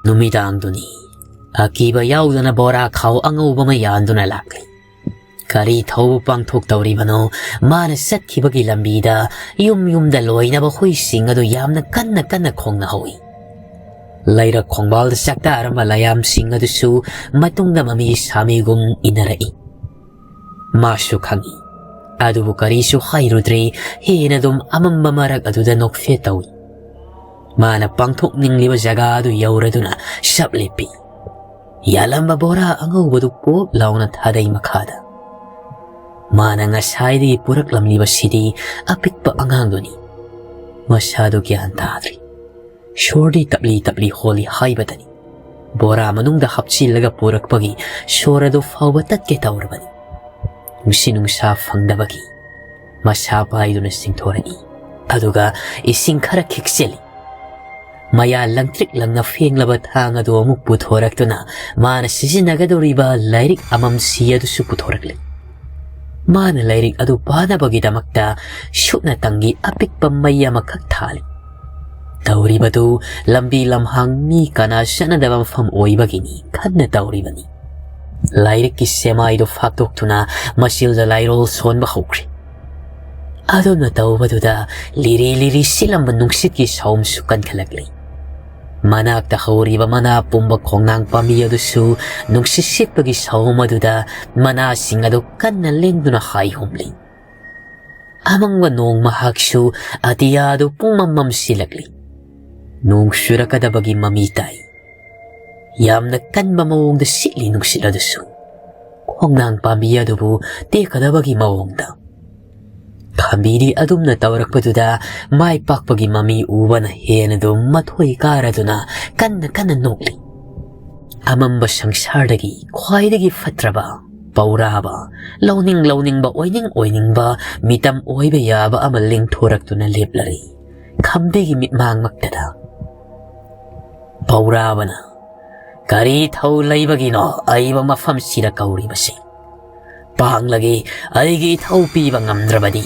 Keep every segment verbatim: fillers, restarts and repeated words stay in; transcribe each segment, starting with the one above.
ꯅꯨꯃꯤꯗꯥꯡꯗꯨꯅꯤ꯫ ꯑꯀꯤꯕ ꯌꯥꯎꯗꯅ ꯕꯣꯔꯥ ꯈꯥꯎ ꯑꯉꯧꯕ ꯑꯃ ꯌꯥꯟꯗꯨꯅ ꯂꯥꯛꯂꯤ꯫ ꯀꯔꯤ ꯊꯧꯕ ꯄꯥꯡꯊꯣꯛꯇꯧꯔꯤꯕꯅꯣ? ꯃꯥꯅ ꯆꯠꯈꯤꯕꯒꯤ ꯂꯝꯕꯤꯗ ꯌꯨꯝ ꯌꯨꯝꯗ ꯂꯣꯏꯅꯕ ꯍꯨꯏꯁꯤꯡ ꯑꯗꯨ ꯌꯥꯝꯅ ꯀꯟꯅ ꯀꯟꯅ ꯈꯣꯡꯅꯍꯧꯏ꯫ ꯂꯩꯔꯛ ꯈꯣꯡꯕꯥꯜꯗ ꯆꯥꯛꯇꯥꯔꯝꯕ ꯂꯌꯥꯝꯁꯤꯡ ꯑꯗꯨꯁꯨ ꯃꯇꯨꯡꯗ ꯃꯃꯤ ꯁꯥꯃꯤꯒꯨꯝ ꯏꯟꯅꯔꯛꯏ꯫ ꯃꯥꯁꯨ ꯈꯪꯏ, ꯑꯗꯨꯕꯨ ꯀꯔꯤꯁꯨ ꯍꯥꯏꯔꯨꯗ꯭ꯔꯦ꯫ ꯍꯦꯟꯅ ꯑꯗꯨꯝ ꯑꯃꯝꯕ ꯃꯔꯛ ꯑꯗꯨꯗ ꯅꯣꯛꯐꯦꯠ ꯇꯧꯏ꯫ ꯃꯥꯅ ꯄꯥꯡꯊꯣꯛꯅꯤꯡꯂꯤꯕ ꯖꯒꯥ ꯑꯗꯨ ꯌꯧꯔꯗꯨꯅ ꯁꯞ ꯂꯦꯞꯄꯤ꯫ ꯌꯥꯜꯂꯝꯕ ꯕꯣꯔꯥ ꯑꯉꯧꯕꯗꯨ ꯄꯣꯞ ꯂꯥꯎꯅ ꯊꯥꯗꯩ ꯃꯈꯥꯗ꯫ ꯃꯥꯅ ꯉꯁꯥꯏꯗꯒꯤ ꯄꯨꯔꯛꯂꯝꯂꯤꯕꯁꯤꯗꯤ ꯑꯄꯤꯛꯄ ꯑꯉꯥꯡꯗꯨꯅꯤ꯫ ꯃꯁꯥꯗꯨ ꯒ꯭ꯌꯥꯟ ꯇꯥꯗ꯭ꯔꯤ꯫ ꯁꯣꯔꯗꯤ ꯇꯞꯂꯤ ꯇꯞꯂꯤ ꯍꯣꯜꯂꯤ ꯍꯥꯏꯕꯗꯅꯤ꯫ ꯕꯣꯔꯥ ꯃꯅꯨꯡꯗ ꯍꯥꯞꯆꯤꯜꯂꯒ ꯄꯨꯔꯛꯄꯒꯤ ꯁꯣꯔ ꯑꯗꯨ ꯐꯥꯎꯕ ꯇꯠꯀꯦ ꯇꯧꯔꯕꯅꯤ꯫ ꯅꯨꯡꯁꯤ ꯅꯨꯡꯁꯥ ꯐꯪꯗꯕꯒꯤ ꯃꯁꯥ ꯄꯥꯏꯗꯨꯅ ꯆꯤꯡꯊꯣꯔꯛꯏ꯫ ꯑꯗꯨꯒ ꯏꯁꯤꯡ ꯈꯔ ꯈꯤꯛꯆꯤꯜꯂꯤ꯫ ꯃꯌꯥ ꯂꯪꯇ꯭ꯔꯤꯛ ꯂꯪꯅ ꯐꯦꯡꯂꯕ ꯊꯥꯡ ꯑꯗꯨ ꯑꯃꯨꯛ ꯄꯨꯊꯣꯔꯛꯇꯨꯅ ꯃꯥꯅ ꯁꯤꯖꯤꯟꯅꯒꯗꯧꯔꯤꯕ ꯂꯥꯏꯔꯤꯛ ꯑꯃꯝꯁꯤ ꯑꯗꯨꯁꯨ ꯄꯨꯊꯣꯔꯛꯂꯤ꯫ ꯃꯥꯅ ꯂꯥꯏꯔꯤꯛ ꯑꯗꯨ ꯄꯥꯅꯕꯒꯤꯗꯃꯛꯇ ꯁꯨꯞꯅꯇꯪꯒꯤ ꯑꯄꯤꯛꯄ ꯃꯩ ꯑꯃꯈꯛ ꯊꯥꯜꯂꯤ꯫ ꯇꯧꯔꯤꯕꯗꯨ ꯂꯝꯕꯤ ꯂꯝꯍꯥꯡ ꯃꯤ ꯀꯅꯥ ꯆꯠꯅꯗꯕ ꯃꯐꯝ ꯑꯣꯏꯕꯒꯤꯅꯤ ꯈꯟꯅ ꯇꯧꯔꯤꯕꯅꯤ꯫ ꯂꯥꯏꯔꯤꯛꯀꯤ ꯁꯦꯃꯥꯏꯗꯨ ꯐꯥꯛꯇꯣꯛꯇꯨꯅ ꯃꯆꯤꯜꯗ ꯂꯥꯏꯔꯣꯜ ꯁꯣꯟꯕ ꯍꯧꯈ꯭ꯔꯦ꯫ ꯑꯗꯨꯝꯅ ꯇꯧꯕꯗꯨꯗ ꯂꯤꯔꯤ ꯂꯤꯔꯤ ꯁꯤꯠꯂꯝꯕ ꯅꯨꯡꯁꯤꯠꯀꯤ ꯁꯥꯎꯝꯁꯨ ꯀꯟꯈꯠꯂꯛꯂꯤ꯫ ꯃꯅꯥꯛꯇ ꯍꯧꯔꯤꯕ ꯃꯅꯥ ꯄꯨꯝꯕ ꯈꯣꯡꯅꯥꯡ ꯄꯥꯝꯕꯤ ꯑꯗꯨꯁꯨ ꯅꯨꯡꯁꯤꯠ ꯁꯤꯠꯄꯒꯤ ꯁꯥꯎꯝ ꯑꯗꯨꯗ ꯃꯅꯥꯁꯤꯡ ꯑꯗꯨ ꯀꯟꯅ ꯂꯦꯡꯗꯨꯅ ꯍꯥꯏ ꯍꯨꯝꯂꯤ꯫ ꯑꯃꯪꯕ ꯅꯣꯡ ꯃꯍꯥꯛꯁꯨ ꯑꯇꯤꯌꯥꯗꯨ ꯄꯨꯡꯃꯝ ꯃꯝꯁꯤꯜꯂꯛꯂꯤ꯫ ꯅꯣꯡ ꯆꯨꯔꯛꯀꯗꯕꯒꯤ ꯃꯃꯤ ꯇꯥꯏ꯫ ꯌꯥꯝꯅ ꯀꯟꯕ ꯃꯑꯣꯡꯗ ꯁꯤꯠꯂꯤ ꯅꯨꯡꯁꯤꯠ ꯑꯗꯨꯁꯨ꯫ ꯈꯣꯡꯅꯥꯡ ꯄꯥꯝꯕꯤ ꯑꯗꯨꯕꯨ ꯇꯦꯛꯀꯗꯕꯒꯤ ꯃꯑꯣꯡꯗ꯫ ꯈꯥꯝꯕꯤꯗꯤ ꯑꯗꯨꯝꯅ ꯇꯧꯔꯛꯄꯗꯨꯗ ꯃꯥꯏ ꯄꯥꯛꯄꯒꯤ ꯃꯃꯤ ꯎꯕꯅ ꯍꯦꯟꯅ ꯑꯗꯨꯝ ꯃꯊꯣꯏ ꯀꯥꯔꯗꯨꯅ ꯀꯟꯅ ꯀꯟꯅ ꯅꯣꯛꯂꯤ꯫ ꯑꯃꯝꯕ ꯁꯪꯁꯥꯔꯗꯒꯤ ꯈ꯭ꯋꯥꯏꯗꯒꯤ ꯐꯠꯇ꯭ꯔꯕ, ꯄꯧꯔꯥꯕ, ꯂꯧꯅꯤꯡ ꯂꯧꯅꯤꯡꯕ, ꯑꯣꯏꯅꯤꯡ ꯑꯣꯏꯅꯤꯡꯕ, ꯃꯤꯇꯝ ꯑꯣꯏꯕ ꯌꯥꯕ ꯑꯃ ꯂꯦꯡꯊꯣꯔꯛꯇꯨꯅ ꯂꯦꯞꯂꯔꯤ ꯈꯥꯝꯕꯤꯒꯤ ꯃꯤꯠꯃꯥꯡꯃꯛꯇꯗ꯫ ꯄꯧꯔꯥꯕꯅ, "ꯀꯔꯤ ꯊꯧ ꯂꯩꯕꯒꯤꯅꯣ ꯑꯏꯕ ꯃꯐꯝꯁꯤꯗ ꯀꯧꯔꯤꯕꯁꯤ? ꯄꯥꯡꯂꯒꯦ, ꯑꯩꯒꯤ ꯏꯊꯧ ꯄꯤꯕ ꯉꯝꯗ꯭ꯔꯕꯗꯤ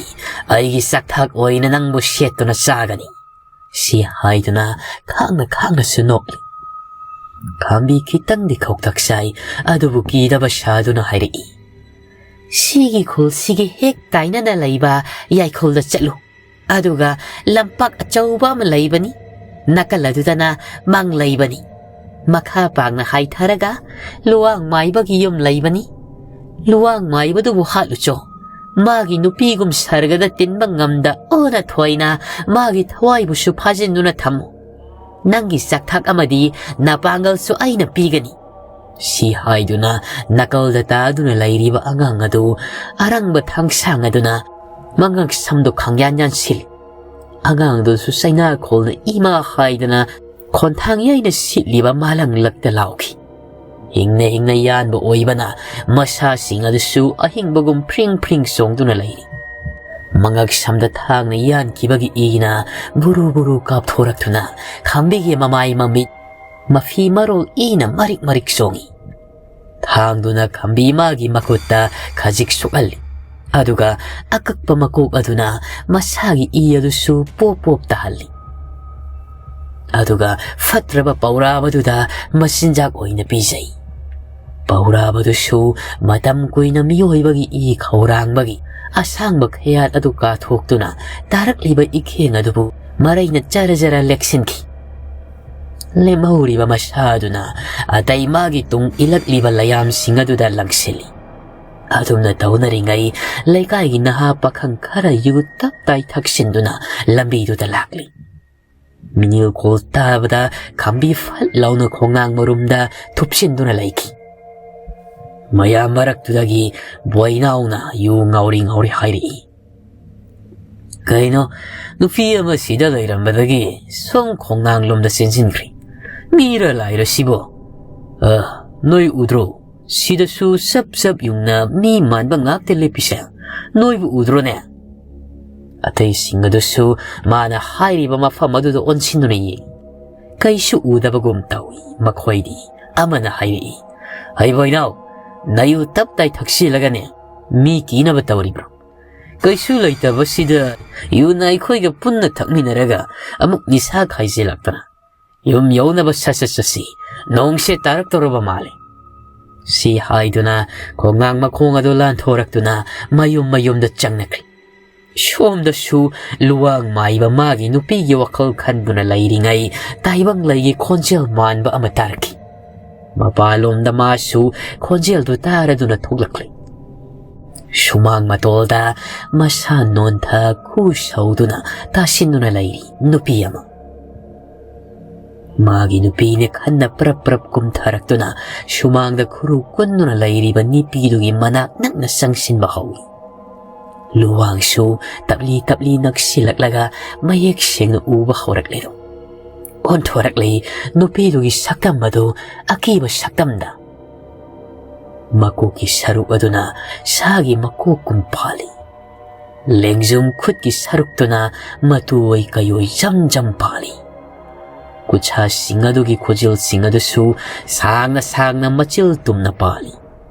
ꯑꯩꯒꯤ ꯆꯥꯛꯊꯥꯛ ꯑꯣꯏꯅ ꯅꯪꯕꯨ ꯁꯦꯠꯇꯨꯅ ꯆꯥꯒꯅꯤ," ꯁꯤ ꯍꯥꯏꯗꯨꯅ ꯈꯥꯡꯅ ꯈꯥꯡꯅꯁꯨ ꯅꯣꯛꯂꯤ꯫ ꯈꯥꯝꯕꯤ ꯈꯤꯇꯪꯗꯤ ꯈꯧꯇꯛ ꯆꯥꯏ, ꯑꯗꯨꯕꯨ ꯀꯤꯗꯕ ꯁꯥꯗꯨꯅ ꯍꯥꯏꯔꯛꯏ, "ꯁꯤꯒꯤ ꯈꯨꯜꯁꯤꯒꯤ ꯍꯦꯛ ꯇꯥꯏꯅꯅ ꯂꯩꯕ ꯌꯥꯏꯈꯨꯜꯗ ꯆꯠꯂꯨ꯫ ꯑꯗꯨꯒ ꯂꯝꯄꯥꯛ ꯑꯆꯧꯕ ꯑꯃ ꯂꯩꯕꯅꯤ꯫ ꯅꯥꯀꯜ ꯑꯗꯨꯗꯅ ꯃꯥꯡ ꯂꯩꯕꯅꯤ꯫ ꯃꯈꯥ ꯄꯥꯡꯅ ꯍꯥꯏꯊꯔꯒ ꯂꯨꯋꯥꯡ ꯃꯥꯏꯕꯒꯤ ꯌꯨꯝ ꯂꯩꯕꯅꯤ꯫ ꯂꯨꯋꯥꯡ ꯃꯥꯏꯕꯗꯨꯕꯨ ꯍꯥꯠꯂꯨꯆꯣ꯫ ꯃꯥꯒꯤ ꯅꯨꯄꯤꯒꯨꯝ ꯁꯔꯒꯗ ꯇꯤꯟꯕ ꯉꯝꯗ ꯑꯣꯟꯅ ꯊꯣꯏꯅ ꯃꯥꯒꯤ ꯊꯋꯥꯏꯕꯨꯁꯨ ꯐꯥꯖꯤꯟꯗꯨꯅ ꯊꯝꯃꯨ꯫ ꯅꯪꯒꯤ ꯆꯥꯛꯊꯥꯛ ꯑꯃꯗꯤ ꯅꯄꯥꯡꯒꯜꯁꯨ ꯑꯩꯅ ꯄꯤꯒꯅꯤ"꯫ ꯁꯤ ꯍꯥꯏꯗꯨꯅ ꯅꯥꯀꯜꯗ ꯇꯥꯗꯨꯅ ꯂꯩꯔꯤꯕ ꯑꯉꯥꯡ ꯑꯗꯨ ꯑꯔꯪꯕ ꯊꯥꯡꯁꯥꯡ ꯑꯗꯨꯅ ꯃꯉꯛ ꯁꯝꯗꯨ ꯈꯪꯌꯥꯟ ꯌꯥꯟꯁꯤꯜꯂꯤ꯫ ꯑꯉꯥꯡꯗꯨꯁꯨ ꯆꯩꯅꯥꯈꯣꯜꯅ ꯏꯃꯥ ꯍꯥꯏꯗꯅ ꯈꯣꯟꯊꯥꯡ ꯌꯩꯅ ꯁꯤꯠꯂꯤꯕ ꯃꯥꯂꯪꯂꯛꯇ ꯂꯥꯎꯈꯤ꯫ ꯍꯤꯡꯅ ꯍꯤꯡꯅ ꯌꯥꯟꯕ ꯑꯣꯏꯕꯅ ꯃꯁꯥꯁꯤꯡ ꯑꯗꯨꯁꯨ ꯑꯍꯤꯡꯕꯒꯨꯝ ꯐ꯭ꯔꯤꯡ ꯐ꯭ꯔꯤꯡ ꯆꯣꯡꯗꯨꯅ ꯂꯩꯔꯤ꯫ ꯃꯉꯛ ꯁꯝꯗ ꯊꯥꯡꯅ ꯌꯥꯟꯈꯤꯕꯒꯤ ꯏꯅ ꯕꯨꯔꯨ ꯕꯨꯔꯨ ꯀꯥꯞꯊꯣꯔꯛꯇꯨꯅ ꯈꯥꯝꯕꯤꯒꯤ ꯃꯃꯥꯏ ꯃꯃꯤꯠ ꯃꯐꯤ ꯃꯔꯣꯜ ꯏꯅ ꯃꯔꯤꯛ ꯃꯔꯤꯛ ꯆꯣꯡꯏ꯫ ꯊꯥꯡꯗꯨꯅ ꯈꯥꯝꯕꯤ ꯃꯥꯒꯤ ꯃꯈꯨꯠꯇ ꯈꯖꯤꯛ ꯁꯣꯛꯍꯜꯂꯤ꯫ ꯑꯗꯨꯒ ꯑꯀꯛꯄ ꯃꯀꯣꯛ ꯑꯗꯨꯅ ꯃꯁꯥꯒꯤ ꯏ ꯑꯗꯨꯁꯨ ꯄꯣꯞ ꯄꯣꯞ ꯇꯥꯍꯜꯂꯤ꯫ ꯑꯗꯨꯒ ꯐꯠꯇ꯭ꯔꯕ ꯄꯧꯔꯥꯕꯗꯨꯗ ꯃꯆꯤꯟꯖꯥꯛ ꯑꯣꯏꯅ ꯄꯤꯖꯩ꯫ ꯄꯧꯔꯥꯕꯗꯨꯁꯨ ꯃꯇꯝ ꯀꯨꯏꯅ ꯃꯤꯑꯣꯏꯕꯒꯤ ꯏ ꯈꯧꯔꯥꯡꯕꯒꯤ ꯑꯁꯥꯡꯕ ꯈꯌꯥꯠ ꯑꯗꯨ ꯀꯥꯊꯣꯛꯇꯨꯅ ꯇꯥꯔꯛꯂꯤꯕ ꯏꯈꯦꯡ ꯑꯗꯨꯕꯨ ꯃꯔꯩꯅ ꯖꯔ ꯖꯔ ꯂꯦꯛꯁꯤꯟꯈꯤ꯫ ꯂꯦꯝꯍꯧꯔꯤꯕ ꯃꯁꯥ ꯑꯗꯨꯅ ꯑꯇꯩ ꯃꯥꯒꯤ ꯇꯨꯡ ꯏꯜꯂꯛꯂꯤꯕ ꯂꯌꯥꯝꯁꯤꯡ ꯑꯗꯨꯗ ꯂꯪꯁꯤꯜꯂꯤ꯫ ꯑꯗꯨꯝꯅ ꯇꯧꯅꯔꯤꯉꯩ ꯂꯩꯀꯥꯏꯒꯤ ꯅꯍꯥ ꯄꯥꯈꯪ ꯈꯔ ꯌꯨ ꯇꯞ ꯇꯥꯏ ꯊꯛꯆꯤꯟꯗꯨꯅ ꯂꯝꯕꯤꯗꯨꯗ ꯂꯥꯛꯂꯤ꯫ ꯃꯤꯅꯤꯜ ꯀꯣꯜ ꯇꯥꯕꯗ ꯈꯥꯝꯕꯤ ꯐꯠ ꯂꯥꯎꯅ ꯈꯣꯡꯅꯥꯡ ꯃꯔꯨꯝꯗ ꯊꯨꯞꯆꯤꯟꯗꯨꯅ ꯂꯩꯈꯤ꯫ ꯃꯌꯥꯝ ꯃꯔꯛꯇꯨꯗꯒꯤ ꯕꯣꯏꯅꯥꯎꯅ ꯌꯨ ꯉꯥꯎꯔꯤ ꯉꯥꯎꯔꯤ ꯍꯥꯏꯔꯛꯏ, "ꯀꯩꯅꯣ, ꯅꯨꯄꯤ ꯑꯃ ꯁꯤꯗ ꯂꯩꯔꯝꯕꯗꯒꯤ ꯁꯨꯝ ꯈꯣꯡꯅꯥꯡꯂꯣꯝꯗ ꯆꯦꯟꯁꯤꯟꯈ꯭ꯔꯦ꯫ ꯃꯤꯔ ꯂꯥꯏꯔ ꯁꯤꯕꯣ? ꯑ, ꯅꯣꯏ ꯎꯗ꯭ꯔꯣ? ꯁꯤꯗꯁꯨ ꯆꯞ ꯆꯞ ꯌꯨꯡꯅ ꯃꯤ ꯃꯥꯟꯕ ꯉꯥꯛꯇ ꯂꯦꯞꯄꯤꯁꯦ꯫ ꯅꯣꯏꯕꯨ ꯎꯗ꯭ꯔꯣꯅꯦ?" ꯑꯇꯩꯁꯤꯡ ꯑꯗꯨꯁꯨ ꯃꯥꯅ ꯍꯥꯏꯔꯤꯕ ꯃꯐꯝ ꯑꯗꯨꯗ ꯑꯣꯟꯁꯤꯟꯗꯨꯅ ꯌꯦꯡꯏ꯫ ꯀꯩꯁꯨ ꯎꯗꯕꯒꯨꯝ ꯇꯧꯏ꯫ ꯃꯈꯣꯏꯗꯤ ꯑꯃꯅ ꯍꯥꯏꯔꯛꯏ, "ꯍꯩꯕꯣꯏꯅꯥꯎ, ꯅꯌꯨ ꯇꯞ ꯇꯥꯏ ꯊꯛꯆꯤꯜꯂꯒꯅꯦ ꯃꯤ ꯀꯤꯅꯕ ꯇꯧꯔꯤꯕ꯭ꯔꯣ? ꯀꯩꯁꯨ ꯂꯩꯇꯕꯁꯤꯗ ꯌꯨꯅ ꯑꯩꯈꯣꯏꯒ ꯄꯨꯟꯅ ꯊꯛꯃꯤꯟꯅꯔꯒ ꯑꯃꯨꯛ ꯅꯤꯁꯥ ꯈꯥꯏꯖꯤꯜꯂꯛꯇꯅ꯫ ꯌꯨꯝ ꯌꯧꯅꯕ ꯁꯠ ꯁꯠ ꯆꯠꯁꯤ꯫ "ꯅꯣꯡꯁꯦ ꯇꯥꯔꯛꯇꯧꯔꯕ ꯃꯥꯜꯂꯦ" ꯁꯤ ꯍꯥꯏꯗꯨꯅ ꯈꯣꯡꯅꯥꯡ ꯃꯈꯣꯡ ꯑꯗꯨ ꯂꯥꯟꯊꯣꯔꯛꯇꯨꯅ ꯃꯌꯨꯝ ꯃꯌꯨꯝꯗ ꯆꯪꯅꯈ꯭ꯔꯦ꯫ ꯁꯣꯝꯗꯁꯨ ꯂꯨꯋꯥꯡ ꯃꯥꯏꯕ ꯃꯥꯒꯤ ꯅꯨꯄꯤꯒꯤ ꯋꯥꯈꯜ ꯈꯟꯗꯨꯅ ꯂꯩꯔꯤꯉꯩ ꯇꯥꯏꯕꯪ ꯂꯩꯒꯤ ꯈꯣꯟꯖꯦꯜ ꯃꯥꯟꯕ ꯑꯃ ꯇꯥꯔꯛꯈꯤ꯫ ꯃꯄꯥꯟꯂꯣꯝꯗ ꯃꯥꯁꯨ ꯈꯣꯟꯖꯦꯜꯗꯨ ꯇꯥꯔꯗꯨꯅ ꯊꯣꯛꯂꯛꯂꯦ꯫ ꯁꯨꯃꯥꯡ ꯃꯇꯣꯜꯗ ꯃꯁꯥ ꯅꯣꯟꯊ ꯈꯨ ꯁꯧꯗꯨꯅ ꯇꯥꯁꯤꯟꯗꯨꯅ ꯂꯩꯔꯤ ꯅꯨꯄꯤ ꯑꯃ꯫ ꯃꯥꯒꯤ ꯅꯨꯄꯤꯅ ꯈꯟꯅ ꯄ꯭ꯔꯞ ꯄ꯭ꯔꯞ ꯀꯨꯝꯊꯔꯛꯇꯨꯅ ꯁꯨꯃꯥꯡꯗ ꯈꯨꯔꯨ ꯀꯨꯟꯗꯨꯅ ꯂꯩꯔꯤꯕ ꯅꯨꯄꯤꯗꯨꯒꯤ ꯃꯅꯥꯛ ꯅꯛꯅ ꯆꯪꯁꯤꯟꯕ ꯍꯧꯏ꯫ ꯂꯨꯋꯥꯡꯁꯨ ꯇꯞꯂꯤ ꯇꯞꯂꯤ ꯅꯛꯁꯤꯜꯂꯛꯂꯒ ꯃꯌꯦꯛ ꯁꯦꯡꯅ ꯎꯕ ꯍꯧꯔꯛꯂꯦꯗꯣ꯫ ꯑꯣꯟꯊꯣꯔꯛꯂꯤ ꯅꯨꯄꯤꯗꯨꯒꯤ ꯁꯛꯇꯝ ꯑꯗꯨ ꯑꯀꯤꯕ ꯁꯛꯇꯝꯗ꯫ ꯃꯀꯣꯛꯀꯤ ꯁꯔꯨꯛ ꯑꯗꯨꯅ ꯁꯥꯒꯤ ꯃꯀꯣꯛꯀꯨꯝ ꯄꯥꯜꯂꯤ꯫ ꯂꯦꯡꯖꯨꯝ ꯈꯨꯠꯀꯤ ꯁꯔꯨꯛꯇꯨꯅ ꯃꯇꯨ ꯑꯣꯏ ꯀꯩꯑꯣꯏ ꯖꯝ ꯖꯝ ꯄꯥꯜꯂꯤ꯫ ꯈꯨꯠꯁꯥꯁꯤꯡ ꯑꯗꯨꯒꯤ ꯈꯨꯖꯤꯜꯁꯤꯡ ꯑꯗꯨꯁꯨ ꯁꯥꯡꯅ ꯁꯥꯡꯅ ꯃꯆꯤꯜ ꯇꯨꯝꯅ ꯄꯥꯜꯂꯤ꯫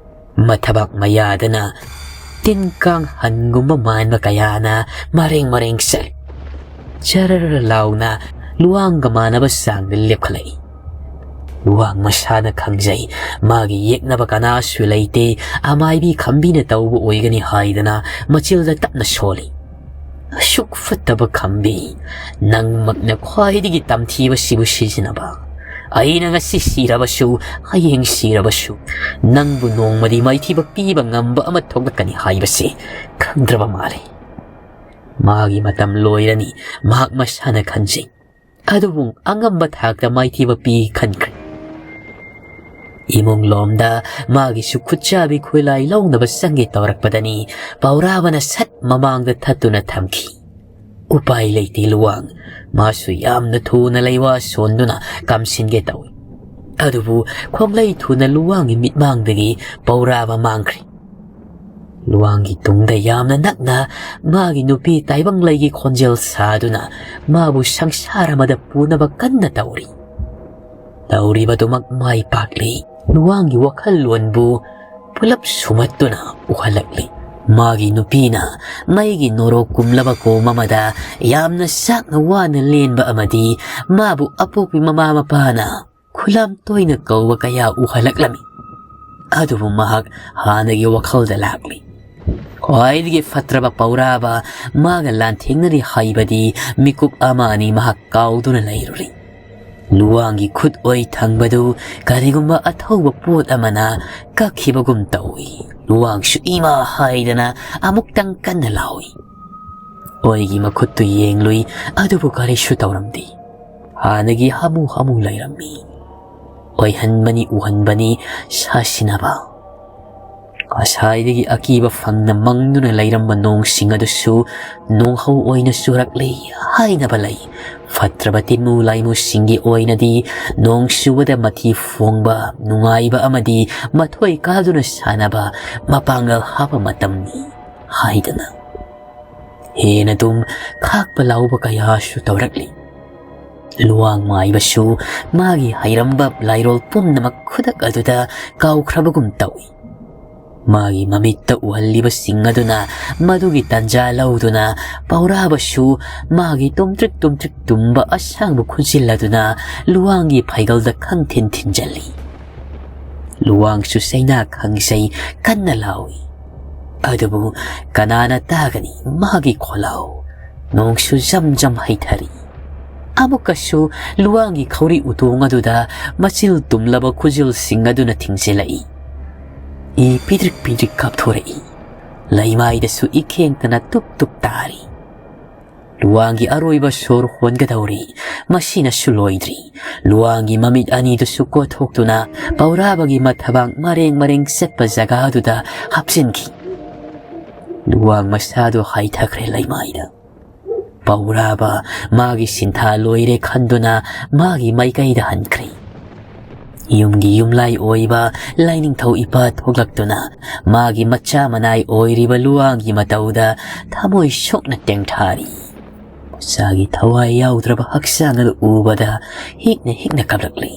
ꯃꯊꯕꯥꯛ ꯃꯌꯥꯗꯅ ꯇꯤꯟ ꯀꯥꯡ ꯍꯟꯒꯨꯝꯕ ꯃꯥꯟꯕ ꯀꯌꯥꯅ ꯃꯔꯦꯡ ꯃꯔꯦꯡ ꯆꯠꯂꯤ꯫ ꯆꯔꯔ ꯂꯥꯎꯅ ꯂꯨꯋꯥꯡꯒ ꯃꯥꯟꯅꯕ ꯆꯥꯡꯗ ꯂꯦꯞꯈꯠꯂꯛꯏ꯫ ꯂꯨꯋꯥꯡ ꯃꯁꯥꯅ ꯈꯪꯖꯩ, ꯃꯥꯒꯤ ꯌꯦꯛꯅꯕ ꯀꯅꯥꯁꯨ ꯂꯩꯇꯦ, ꯑꯃꯥꯏꯕꯤ ꯈꯝꯕꯤꯅ ꯇꯧꯕ ꯑꯣꯏꯒꯅꯤ ꯍꯥꯏꯗꯅ ꯃꯆꯤꯜꯗ ꯇꯞꯅ ꯁꯣꯜꯂꯤ꯫ "ꯑꯁꯨꯛ ꯐꯠꯇꯕ ꯈꯝꯕꯤ, ꯅꯪꯃꯛꯅ ꯈ꯭ꯋꯥꯏꯗꯒꯤ ꯇꯝꯊꯤꯕꯁꯤꯕꯨ ꯁꯤꯖꯤꯟꯅꯕ꯫ ꯑꯩꯅ ꯉꯁꯤ ꯁꯤꯔꯕꯁꯨ, ꯍꯌꯦꯡ ꯁꯤꯔꯕꯁꯨ, ꯅꯪꯕꯨ ꯅꯣꯡꯃꯗꯤ ꯃꯥꯏꯊꯤꯕ ꯄꯤꯕ ꯉꯝꯕ ꯑꯃ ꯊꯣꯛꯂꯛꯀꯅꯤ ꯍꯥꯏꯕꯁꯤ ꯈꯪꯗ꯭ꯔꯕ ꯃꯥꯜꯂꯦ꯫ ꯃꯥꯒꯤ ꯃꯇꯝ ꯂꯣꯏꯔꯅꯤ", ꯃꯍꯥꯛ ꯃꯁꯥꯅ ꯈꯟꯖꯩ꯫ ꯑꯗꯨꯕꯨ ꯑꯉꯝꯕ ꯊꯥꯛꯇ ꯃꯥꯏꯊꯤꯕ ꯄꯤ ꯈꯟꯈ꯭ꯔꯦ꯫ ꯏꯃꯨꯡ ꯂꯣꯝꯗ ꯃꯥꯒꯤꯁꯨ ꯈꯨꯠꯆꯥꯕꯤ ꯈꯣꯏꯂꯥꯏ ꯂꯧꯅꯕ ꯆꯪꯒꯦ ꯇꯧꯔꯛꯄꯗꯅꯤ ꯄꯧꯔꯥꯕꯅ ꯁꯠ ꯃꯃꯥꯡꯗ ꯊꯠꯇꯨꯅ ꯊꯝꯈꯤ꯫ ꯎꯄꯥꯏ ꯂꯩꯇꯦ ꯂꯨꯋꯥꯡ꯫ ꯃꯥꯁꯨ ꯌꯥꯝꯅ ꯊꯨꯅ ꯂꯩꯋꯥ ꯁꯣꯟꯗꯨꯅ ꯀꯥꯝꯁꯤꯟꯒꯦ ꯇꯧꯏ꯫ ꯑꯗꯨꯕꯨ ꯈꯣꯡꯂꯩ ꯊꯨꯅ ꯂꯨꯋꯥꯡꯒꯤ ꯃꯤꯠꯃꯥꯡꯗꯒꯤ ꯄꯧꯔꯥꯕ ꯃꯥꯡꯈ꯭ꯔꯦ꯫ ꯂꯨꯋꯥꯡꯒꯤ ꯇꯨꯡꯗ ꯌꯥꯝꯅ ꯅꯛꯅ ꯃꯥꯒꯤ ꯅꯨꯄꯤ ꯇꯥꯏꯕꯪꯂꯩꯒꯤ ꯈꯣꯟꯖꯦꯜ ꯁꯥꯗꯨꯅ ꯃꯥꯕꯨ ꯁꯪꯁꯥꯔ ꯑꯃꯗ ꯄꯨꯅꯕ ꯀꯟꯅ ꯇꯧꯔꯤ꯫ ꯇꯧꯔꯤꯕꯗꯨꯃꯛ ꯃꯥꯏ ꯄꯥꯛꯂꯤ꯫ ꯂꯨꯋꯥꯡꯒꯤ ꯋꯥꯈꯜꯂꯣꯟꯕꯨ ꯄꯨꯂꯞ ꯁꯨꯃꯠꯇꯨꯅ ꯎꯍꯜꯂꯛꯂꯤ꯫ ꯃꯥꯒꯤ ꯅꯨꯄꯤꯅ ꯃꯩꯒꯤ ꯅꯣꯔꯣꯛ ꯀꯨꯝꯂꯕ ꯀꯣꯝ ꯑꯃꯗ ꯌꯥꯝꯅ ꯆꯥꯛꯅ ꯋꯥꯅ ꯂꯦꯟꯕ ꯑꯃꯗꯤ ꯃꯥꯕꯨ ꯑꯄꯣꯛꯄꯤ ꯃꯃꯥ ꯃꯄꯥꯅ ꯂꯝ ꯇꯣꯏꯅ ꯀꯧꯕ ꯀꯌꯥ ꯎꯍꯜꯂꯛꯂꯝꯃꯤ꯫ ꯑꯗꯨꯕꯨ ꯃꯍꯥꯛ ꯍꯥꯟꯅꯒꯤ ꯋꯥꯈꯜꯗ ꯂꯥꯛꯂꯤ꯫ ꯈ꯭ꯋꯥꯏꯗꯒꯤ ꯐꯠꯇ꯭ꯔꯕ ꯄꯧꯔꯥꯕ ꯃꯥꯒ ꯂꯥꯟꯊꯦꯡꯅꯔꯤ ꯍꯥꯏꯕꯗꯤ ꯃꯤꯀꯨꯞ ꯑꯃ ꯑꯅꯤ ꯃꯍꯥꯛ ꯀꯥꯎꯗꯨꯅ ꯂꯩꯔꯨꯔꯦ꯫ ꯂꯨꯋꯥꯡꯒꯤ ꯈꯨꯠ ꯑꯣꯏ ꯊꯪꯕꯗꯨ ꯀꯔꯤꯒꯨꯝꯕ ꯑꯊꯧꯕ ꯄꯣꯠ ꯑꯃꯅ ꯀꯛꯈꯤꯕꯒꯨꯝ ꯇꯧꯏ꯫ ꯂꯨꯋꯥꯡꯁꯨ ꯏꯃꯥ ꯍꯥꯏꯗꯅ ꯑꯃꯨꯛꯇꯪ ꯀꯟꯅ ꯂꯥꯎꯏ꯫ ꯑꯣꯏꯒꯤ ꯃꯈꯨꯠꯇꯨ ꯌꯦꯡꯂꯨꯏ, ꯑꯗꯨꯕꯨ ꯀꯔꯤꯁꯨ ꯇꯧꯔꯝꯗꯦ꯫ ꯍꯥꯟꯅꯒꯤ ꯍꯥꯃꯨ ꯍꯥꯃꯨ ꯂꯩꯔꯝꯃꯤ꯫ ꯑꯣꯏꯍꯟꯕꯅꯤ ꯎꯍꯟꯕꯅꯤ ꯁꯥꯁꯤꯟꯅꯕ꯫ ꯉꯁꯥꯏꯗꯒꯤ ꯑꯀꯤꯕ ꯐꯪꯅ ꯃꯪꯗꯨꯅ ꯂꯩꯔꯝꯕ ꯅꯣꯡꯁꯤꯡ ꯑꯗꯨꯁꯨ ꯅꯣꯡꯍꯧ ꯑꯣꯏꯅ ꯆꯨꯔꯛꯂꯤ ꯍꯥꯏꯅꯕ ꯂꯩ꯫ ꯐꯠꯇ꯭ꯔꯕ ꯇꯤꯟꯃꯨ ꯂꯥꯏꯃꯨꯁꯤꯡꯒꯤ ꯑꯣꯏꯅꯗꯤ ꯅꯣꯡ ꯆꯨꯕꯗ ꯃꯊꯤ ꯐꯣꯡꯕ, ꯅꯨꯡꯉꯥꯏꯕ ꯑꯃꯗꯤ ꯃꯊꯣꯏ ꯀꯥꯗꯨꯅ ꯁꯥꯟꯅꯕ ꯃꯄꯥꯡꯒꯜ ꯍꯥꯞꯄ ꯃꯇꯝꯅꯤ ꯍꯥꯏꯗꯅ꯫ ꯍꯦꯟꯅ ꯑꯗꯨꯝ ꯈꯥꯛꯄ ꯂꯥꯎꯕ ꯀꯌꯥꯁꯨ ꯇꯧꯔꯛꯂꯤ꯫ ꯂꯨꯋꯥꯡ ꯃꯥꯏꯕꯁꯨ ꯃꯥꯒꯤ ꯍꯩꯔꯝꯕ ꯂꯥꯏꯔꯣꯜ ꯄꯨꯝꯅꯃꯛ ꯈꯨꯗꯛ ꯑꯗꯨꯗ ꯀꯥꯎꯈ꯭ꯔꯕꯒꯨꯝ ꯇꯧꯏ꯫ ꯃꯥꯒꯤ ꯃꯃꯤꯠꯇ ꯎꯍꯜꯂꯤꯕꯁꯤꯡ ꯑꯗꯨꯅ ꯃꯗꯨꯒꯤ ꯇꯟꯖꯥ ꯂꯧꯗꯨꯅ ꯄꯧꯔꯥꯕꯁꯨ ꯃꯥꯒꯤ ꯇꯨꯝꯇ꯭ꯔꯤꯛ ꯇꯨꯝꯇ꯭ꯔꯤꯛ ꯇꯨꯝꯕ ꯑꯁꯥꯡꯕ ꯈꯨꯖꯤꯜ ꯑꯗꯨꯅ ꯂꯨꯋꯥꯡꯒꯤ ꯐꯩꯒꯜꯗ ꯈꯪꯊꯤꯟ ꯊꯤꯟꯖꯜꯂꯤ꯫ ꯂꯨꯋꯥꯡꯁꯨ ꯆꯩꯅꯥ ꯈꯪꯖꯩ ꯀꯟꯅ ꯂꯥꯎꯏ꯫ ꯑꯗꯨꯕꯨ ꯀꯅꯥꯅ ꯇꯥꯒꯅꯤ ꯃꯥꯒꯤ ꯈꯣꯜꯂꯥꯎ? ꯅꯣꯡꯁꯨ ꯖꯝ ꯖꯝ ꯍꯩꯊꯔꯤ꯫ ꯑꯃꯨꯛꯀꯁꯨ ꯂꯨꯋꯥꯡꯒꯤ ꯈꯧꯔꯤ ꯎꯇꯣꯡ ꯑꯗꯨꯗ ꯃꯆꯤꯜ ꯇꯨꯝꯂꯕ ꯈꯨꯖꯤꯜꯁꯤꯡ ꯑꯗꯨꯅ ꯊꯤꯡꯖꯤꯜꯂꯛꯏ꯫ ꯏ ꯄꯤꯗ꯭ꯔꯤꯛ ꯄꯤꯗ꯭ꯔꯤꯛ ꯀꯥꯞꯊꯣꯔꯛꯏ꯫ ꯂꯩꯃꯥꯏꯗꯁꯨ ꯏꯈꯦꯡꯇꯅ ꯇꯨꯞ ꯇꯨꯞ ꯇꯥꯔꯤ꯫ ꯂꯨꯋꯥꯡꯒꯤ ꯑꯔꯣꯏꯕ ꯁꯣꯔ ꯍꯣꯟꯒꯗꯧꯔꯤ꯫ ꯃꯁꯤꯅꯁꯨ ꯂꯣꯏꯗ꯭ꯔꯤ꯫ ꯂꯨꯋꯥꯡꯒꯤ ꯃꯃꯤꯠ ꯑꯅꯤꯗꯨꯁꯨ ꯀꯣꯠꯊꯣꯛꯇꯨꯅ ꯄꯧꯔꯥꯕꯒꯤ ꯃꯊꯕꯥꯛ ꯃꯔꯦꯡ ꯃꯔꯦꯡ ꯆꯠꯄ ꯖꯒꯥꯗꯨꯗ ꯍꯥꯞꯆꯤꯟꯈꯤ꯫ ꯂꯨꯋꯥꯡ ꯃꯁꯥꯗꯨ ꯍꯥꯏꯊꯈ꯭ꯔꯦ ꯂꯩꯃꯥꯏꯗ꯫ ꯄꯧꯔꯥꯕ ꯃꯥꯒꯤ ꯁꯤꯟꯊꯥ ꯂꯣꯏꯔꯦ ꯈꯟꯗꯨꯅ ꯃꯥꯒꯤ ꯃꯥꯏꯀꯩꯗ ꯍꯟꯈ꯭ꯔꯦ꯫ ꯌꯨꯝꯒꯤ ꯌꯨꯝꯂꯥꯏ ꯑꯣꯏꯕ ꯂꯥꯏꯅꯤꯡꯊꯧ ꯏꯄꯥ ꯊꯣꯛꯂꯛꯇꯨꯅ ꯃꯥꯒꯤ ꯃꯆꯥ ꯃꯅꯥꯏ ꯑꯣꯏꯔꯤꯕ ꯂꯨꯋꯥꯡꯒꯤ ꯃꯇꯧꯗ ꯊꯃꯣꯏ ꯁꯣꯛꯅ ꯇꯦꯡꯊꯥꯔꯤ꯫ ꯃꯆꯥꯒꯤ ꯊꯋꯥꯏ ꯌꯥꯎꯗ꯭ꯔꯕ ꯍꯛꯆꯥꯡ ꯑꯗꯨ ꯎꯕꯗ ꯍꯤꯛꯅ ꯍꯤꯛꯅ ꯀꯞꯂꯛꯂꯤ꯫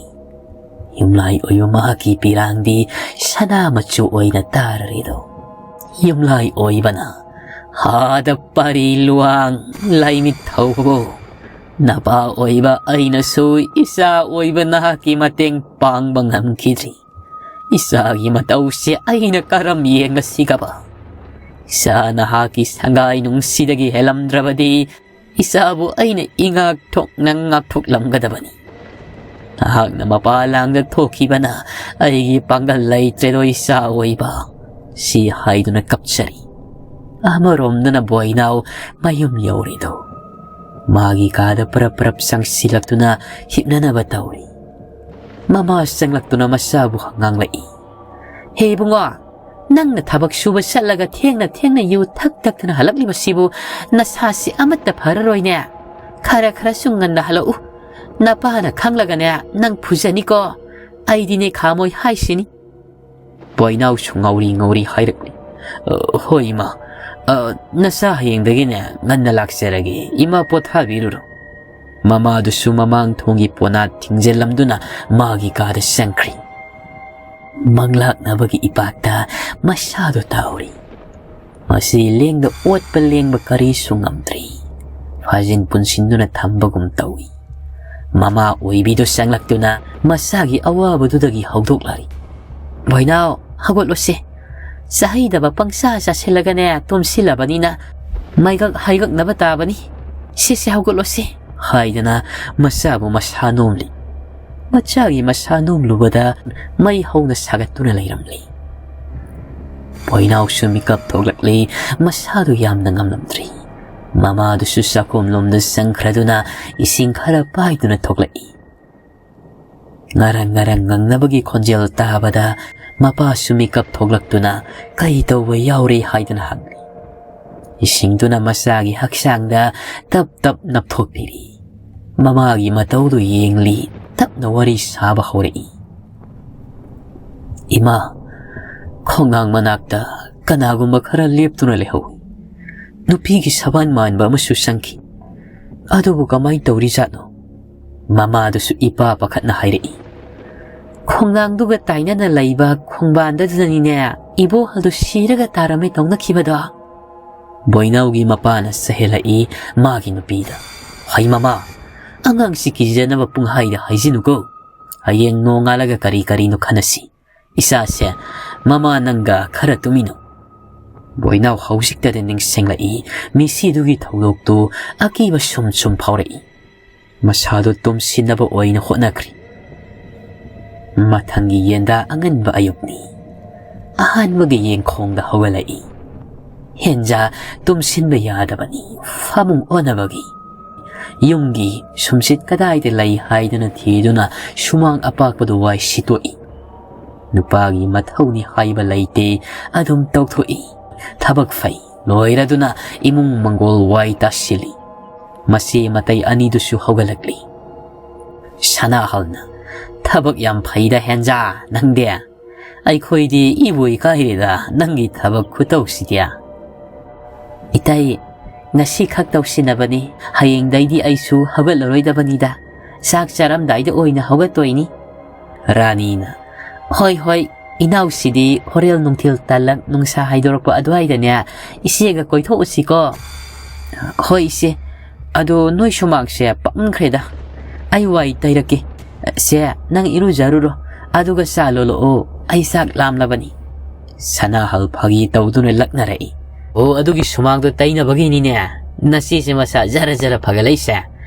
ꯌꯨꯝꯂꯥꯏ ꯑꯣꯏꯕ ꯃꯍꯥꯛꯀꯤ ꯄꯤꯔꯥꯡꯗꯤ ꯁꯅꯥ ꯃꯆꯨ ꯑꯣꯏꯅ ꯇꯥꯔꯔꯦꯗꯣ꯫ ꯌꯨꯝꯂꯥꯏ ꯑꯣꯏꯕꯅ, "ꯍꯥꯗ ꯄꯥꯔꯤ ꯂꯨꯋꯥꯡ ꯂꯥꯏꯃꯤꯠ ꯊꯧꯕꯕꯨ, "ꯅꯄꯥ ꯑꯣꯏꯕ ꯑꯩꯅꯁꯨ ꯏꯆꯥ ꯑꯣꯏꯕ ꯅꯍꯥꯛꯀꯤ ꯃꯇꯦꯡ ꯄꯥꯡꯕ ꯉꯝꯈꯤꯗ꯭ꯔꯤ꯫ ꯏꯆꯥꯒꯤ ꯃꯇꯧꯁꯦ ꯑꯩꯅ ꯀꯔꯝ ꯌꯦꯡꯉꯁꯤꯒꯕ? ꯏꯆꯥ ꯅꯍꯥꯛꯀꯤ ꯁꯪꯒꯥꯏ ꯅꯨꯡꯁꯤꯗꯒꯤ ꯍꯦꯜꯂꯝꯗ꯭ꯔꯕꯗꯤ ꯏꯆꯥꯕꯨ ꯑꯩꯅ ꯏꯉꯥꯛ ꯊꯣꯛꯅ ꯉꯥꯛꯊꯣꯛꯂꯝꯒꯗꯕꯅꯤ꯫ ꯅꯍꯥꯛꯅ ꯃꯄꯥ ꯂꯥꯡꯗ ꯊꯣꯛꯈꯤꯕꯅ ꯑꯩꯒꯤ ꯄꯥꯡꯒꯜ ꯂꯩꯇ꯭ꯔꯦꯗꯣ ꯏꯆꯥ ꯑꯣꯏꯕ", ꯁꯤ ꯍꯥꯏꯗꯨꯅ ꯀꯞꯆꯔꯤ꯫ ꯑꯃꯔꯣꯝꯗꯅ ꯕꯣꯏꯅꯥꯎ ꯃꯌꯨꯝ ꯌꯧꯔꯤꯗꯣ ꯃꯥꯒꯤ ꯀꯥꯗ ꯄꯔꯞ ꯄꯔꯞ ꯆꯪꯁꯤꯜꯂꯛꯇꯨꯅ ꯍꯤꯞꯅꯅꯕ ꯇꯧꯔꯤ꯫ ꯃꯃꯥ ꯆꯪꯂꯛꯇꯨꯅ ꯃꯆꯥꯕꯨ ꯉꯥꯡꯂꯛꯏ, "ꯍꯦ ꯏꯕꯨꯡꯉꯣ, ꯅꯪꯅ ꯊꯕꯛ ꯁꯨꯕ ꯆꯠꯂꯒ ꯊꯦꯡꯅ ꯊꯦꯡꯅ ꯌꯨ ꯊꯛ ꯊꯛꯇꯅ ꯍꯜꯂꯛꯂꯤꯕꯁꯤꯕꯨ ꯅꯁꯥꯁꯤ ꯑꯃꯠꯇ ꯐꯔꯔꯣꯏꯅꯦ꯫ ꯈꯔ ꯈꯔꯁꯨ ꯉꯟꯅ ꯍꯜꯂꯛꯎ꯫ ꯅꯄꯥꯅ ꯈꯪꯂꯒꯅꯦ ꯅꯪ ꯐꯨꯖꯅꯤꯀꯣ꯫ ꯑꯩꯗꯤꯅꯦ ꯈꯥꯃꯣꯏ ꯍꯥꯏꯁꯤꯅꯤ"꯫ ꯕꯣꯏꯅꯥꯎꯁꯨ ꯉꯥꯎꯔꯤ ꯉꯥꯎꯔꯤ ꯍꯥꯏꯔꯛꯂꯤ, "ꯑ, ꯍꯣꯏ ꯏꯃꯥ, ꯑ, ꯅꯆꯥ ꯍꯌꯦꯡꯗꯒꯤꯅꯦ ꯉꯟꯅ ꯂꯥꯛꯆꯔꯒꯦ꯫ ꯏꯃꯥ ꯄꯣꯊꯥꯕꯤꯔꯨꯔꯣ"꯫ ꯃꯃꯥꯗꯨꯁꯨ ꯃꯃꯥꯡ ꯊꯣꯡꯒꯤ ꯄꯣꯅꯥꯠ ꯊꯤꯡꯖꯤꯜꯂꯝꯗꯨꯅ ꯃꯥꯒꯤ ꯀꯥꯗ ꯆꯪꯈ꯭ꯔꯤ꯫ ꯃꯪꯂꯥꯛꯅꯕꯒꯤ ꯏꯄꯥꯛꯇ ꯃꯁꯥꯗꯨ ꯇꯥꯍꯧꯔꯤ꯫ ꯃꯁꯤ ꯂꯦꯡꯗ ꯑꯣꯠꯄ ꯂꯦꯡꯕ ꯀꯔꯤꯁꯨ ꯉꯝꯗ꯭ꯔꯤ꯫ ꯐꯥꯖꯤꯟ ꯄꯨꯟꯁꯤꯟꯗꯨꯅ ꯊꯝꯕꯒꯨꯝ ꯇꯧꯏ꯫ ꯃꯃꯥ ꯑꯣꯏꯕꯤꯗꯨ ꯆꯪꯂꯛꯇꯨꯅ ꯃꯆꯥꯒꯤ ꯑꯋꯥꯕꯗꯨꯗꯒꯤ ꯍꯧꯗꯣꯛꯂꯔꯤ꯫ "ꯕꯣꯏꯅꯥꯎ, ꯍꯧꯒꯠꯂꯣꯁꯦ꯫ ꯆꯥꯍꯩꯗꯕ ꯄꯪꯆꯥ ꯆꯥꯁꯤꯜꯂꯒꯅꯦ ꯇꯨꯝꯁꯤꯜꯂꯕꯅꯤꯅ ꯃꯩꯒꯛ ꯍꯩꯒꯛꯅꯕ ꯇꯥꯕꯅꯤ꯫ ꯁꯦ, ꯁꯦ, ꯍꯧꯒꯠꯂꯣꯁꯦ" ꯍꯥꯏꯗꯅ ꯃꯆꯥꯕꯨ ꯃꯁꯥ ꯅꯣꯝꯂꯤ꯫ ꯃꯆꯥꯒꯤ ꯃꯁꯥ ꯅꯣꯝꯂꯨꯕꯗ ꯃꯩ ꯍꯧꯅ ꯁꯥꯒꯠꯇꯨꯅ ꯂꯩꯔꯝꯂꯤ꯫ ꯕꯣꯏꯅꯥꯎꯁꯨ ꯃꯤꯀꯞ ꯊꯣꯛꯂꯛꯂꯤ꯫ ꯃꯁꯥꯗꯨ ꯌꯥꯝꯅ ꯉꯝꯂꯝꯗ꯭ꯔꯤ꯫ ꯃꯃꯥꯗꯨꯁꯨ ꯆꯥꯛꯈꯨꯝꯂꯣꯝꯗ ꯆꯪꯈ꯭ꯔꯗꯨꯅ ꯏꯁꯤꯡ ꯈꯔ ꯄꯥꯏꯗꯨꯅ ꯊꯣꯛꯂꯛꯏ꯫ ꯉꯔꯪ ꯉꯔꯪ ꯉꯪꯅꯕꯒꯤ ꯈꯣꯟꯖꯦꯜ ꯇꯥꯕꯗ ꯃꯄꯥꯁꯨ ꯃꯤꯀꯞ ꯊꯣꯛꯂꯛꯇꯨꯅ "ꯀꯩ ꯇꯧꯕ ꯌꯥꯎꯔꯦ?" ꯍꯥꯏꯗꯨꯅ ꯍꯪꯂꯤ꯫ ꯏꯁꯤꯡꯗꯨꯅ ꯃꯆꯥꯒꯤ ꯍꯛꯆꯥꯡꯗ ꯇꯞ ꯇꯞ ꯅꯞꯊꯣꯛꯄꯤꯔꯤ꯫ ꯃꯃꯥꯒꯤ ꯃꯇꯧꯗꯨ ꯌꯦꯡꯂꯤ, ꯇꯞꯅ ꯋꯥꯔꯤ ꯁꯥꯕ ꯍꯧꯔꯛꯏ꯫ "ꯏꯃꯥ, ꯈꯣꯡꯅꯥꯡ ꯃꯅꯥꯛꯇ ꯀꯅꯥꯒꯨꯝꯕ ꯈꯔ ꯂꯦꯞꯇꯨꯅ ꯂꯩꯍꯧꯏ꯫ ꯅꯨꯄꯤꯒꯤ ꯁꯕꯥꯟ ꯃꯥꯟꯕ ꯑꯃꯁꯨ ꯆꯪꯈꯤ꯫ ꯑꯗꯨꯕꯨ ꯀꯃꯥꯏꯅ ꯇꯧꯔꯤꯖꯥꯠꯅꯣ?" ꯃꯃꯥꯗꯨꯁꯨ ꯏꯄꯥ ꯄꯥꯈꯠꯅ ꯍꯥꯏꯔꯛꯏ꯫ "ꯈꯣꯡꯅꯥꯡꯗꯨꯒ ꯇꯥꯏꯅꯅ ꯂꯩꯕ ꯈꯣꯡꯕꯥꯟꯗꯨꯗꯅꯤꯅꯦ ꯏꯕꯣꯍꯜꯗꯨ ꯁꯤꯔꯒ ꯇꯥꯔꯝꯃꯦ ꯇꯧꯅꯈꯤꯕꯗꯣ"꯫ ꯕꯣꯏꯅꯥꯎꯒꯤ ꯃꯄꯥꯅ ꯆꯍꯦꯜꯂꯛꯏ ꯃꯥꯒꯤ ꯅꯨꯄꯤꯗ꯫ "ꯍꯩ ꯃꯃꯥ, ꯑꯉꯥꯡꯁꯤ ꯀꯤꯖꯅꯕ ꯄꯨꯡꯍꯥꯏꯗ ꯍꯥꯏꯖꯤꯟꯅꯨꯀꯣ꯫ ꯍꯌꯦꯡ ꯅꯣꯡꯉꯥꯜꯂꯒ ꯀꯔꯤ ꯀꯔꯤꯅꯣ ꯈꯟꯅꯁꯤ꯫ ꯏꯆꯥꯁꯦ, ꯃꯃꯥ ꯅꯪꯒ ꯈꯔ ꯇꯨꯃꯤꯟꯅꯧ"꯫ ꯕꯣꯏꯅꯥꯎ ꯍꯧꯖꯤꯛꯇꯗ ꯅꯤꯡꯁꯤꯡꯂꯛꯏ꯫ ꯃꯤꯁꯤꯗꯨꯒꯤ ꯊꯧꯗꯣꯛꯇꯨ ꯑꯀꯤꯕ ꯁꯨꯝ ꯁꯨꯝ ꯐꯥꯎꯔꯛꯏ꯫ ꯃꯁꯥꯗꯨ ꯇꯨꯝꯁꯤꯟꯅꯕ ꯑꯣꯏꯅ ꯍꯣꯠꯅꯈ꯭ꯔꯤ꯫ ꯃꯊꯪꯒꯤ ꯌꯦꯟꯗꯥ ꯑꯉꯟꯕ ꯑꯌꯨꯛꯅꯤ꯫ ꯑꯍꯥꯟꯕꯒꯤ ꯌꯦꯡꯈꯣꯡꯗ ꯍꯧꯒꯠꯂꯛꯏ꯫ ꯍꯦꯟꯖꯥ ꯇꯨꯝꯁꯤꯟꯕ ꯌꯥꯗꯕꯅꯤ꯫ ꯐꯃꯨꯡ ꯑꯣꯟꯅꯕꯒꯤ ꯌꯨꯝꯒꯤ ꯁꯨꯝꯁꯤꯠ ꯀꯗꯥꯏꯗ ꯂꯩ ꯍꯥꯏꯗꯨꯅ ꯊꯤꯗꯨꯅ ꯁꯨꯃꯥꯡ ꯑꯄꯥꯛꯄꯗꯨ ꯋꯥꯏ ꯁꯤꯠꯇꯣꯛꯏ꯫ ꯅꯨꯄꯥꯒꯤ ꯃꯊꯧꯅꯤ ꯍꯥꯏꯕ ꯂꯩꯇꯦ, ꯑꯗꯨꯝ ꯇꯧꯊꯣꯛꯏ꯫ ꯊꯕꯛ ꯐꯩ ꯂꯣꯏꯔꯗꯨꯅ ꯏꯃꯨꯡ ꯃꯪꯒꯣꯜ ꯋꯥꯏ ꯇꯥꯁꯤꯜꯂꯤ꯫ ꯃꯆꯦ ꯃꯇꯩ ꯑꯅꯤꯗꯨꯁꯨ ꯍꯧꯒꯠꯂꯛꯂꯤ꯫ ꯁꯅꯥꯍꯜꯅ, "ꯊꯕꯛ ꯌꯥꯝ ꯐꯩꯗ ꯍꯦꯟꯖꯥ, ꯅꯪꯗꯤ꯫ ꯑꯩꯈꯣꯏꯗꯤ ꯏꯕꯨ ꯏꯀꯥꯏꯔꯦꯗ ꯅꯪꯒꯤ ꯊꯕꯛ ꯈꯨꯇꯧꯁꯤꯗꯤ"꯫ "ꯏꯇꯩ, ꯉꯁꯤ ꯈꯛ ꯇꯧꯁꯤꯟꯅꯕꯅꯤ, ꯍꯌꯦꯡꯗꯩꯗꯤ ꯑꯩꯁꯨ ꯍꯧꯒꯠꯂꯔꯣꯏꯗꯕꯅꯤꯗ꯫ ꯆꯥꯛ ꯆꯥꯔꯝꯗꯥꯏꯗ ꯑꯣꯏꯅ ꯍꯧꯒꯠꯇꯣꯏꯅꯤ"꯫ ꯔꯥꯅꯤꯅ, "ꯍꯣꯏ, ꯍꯣꯏ, ꯏꯅꯥꯎꯁꯤꯗꯤ ꯍꯣꯔꯦꯟ ꯅꯨꯡꯊꯤꯜ ꯇꯥꯂꯛ ꯅꯨꯡꯁꯥ ꯍꯥꯏꯗꯣꯔꯛꯄ ꯑꯗꯨꯋꯥꯏꯗꯅꯦ ꯏꯆꯦꯒ ꯀꯣꯏꯊꯣꯛꯎꯁꯤꯀꯣ"꯫ "ꯍꯣꯏ ꯏꯆꯦ, ꯑꯗꯣ ꯅꯣꯏ ꯁꯨꯃꯥꯡꯁꯦ ꯄꯪꯈ꯭ꯔꯦꯗ, ꯑꯩ ꯋꯥꯏ ꯇꯩꯔꯛꯀꯦ꯫ ꯁꯦ, ꯅꯪ ꯏꯔꯨꯖꯔꯨꯔꯣ, ꯑꯗꯨꯒ ꯆꯥ ꯂꯣꯜꯂꯛꯑꯣ, ꯑꯩ ꯆꯥꯛ ꯂꯥꯝꯂꯕꯅꯤ"꯫ ꯁꯅꯥꯍꯜ ꯐꯥꯒꯤ ꯇꯧꯗꯨꯅ ꯂꯛꯅꯔꯛꯏ꯫ "ꯑꯣ, ꯑꯗꯨꯒꯤ ꯁꯨꯃꯥꯡꯗꯣ ꯇꯩꯅꯕꯒꯤꯅꯤꯅꯦ ꯅꯆꯦꯁꯦ ꯃꯁꯥ ꯖꯔ ꯖꯔ ꯐꯒꯠꯂꯛꯏꯁꯦ꯫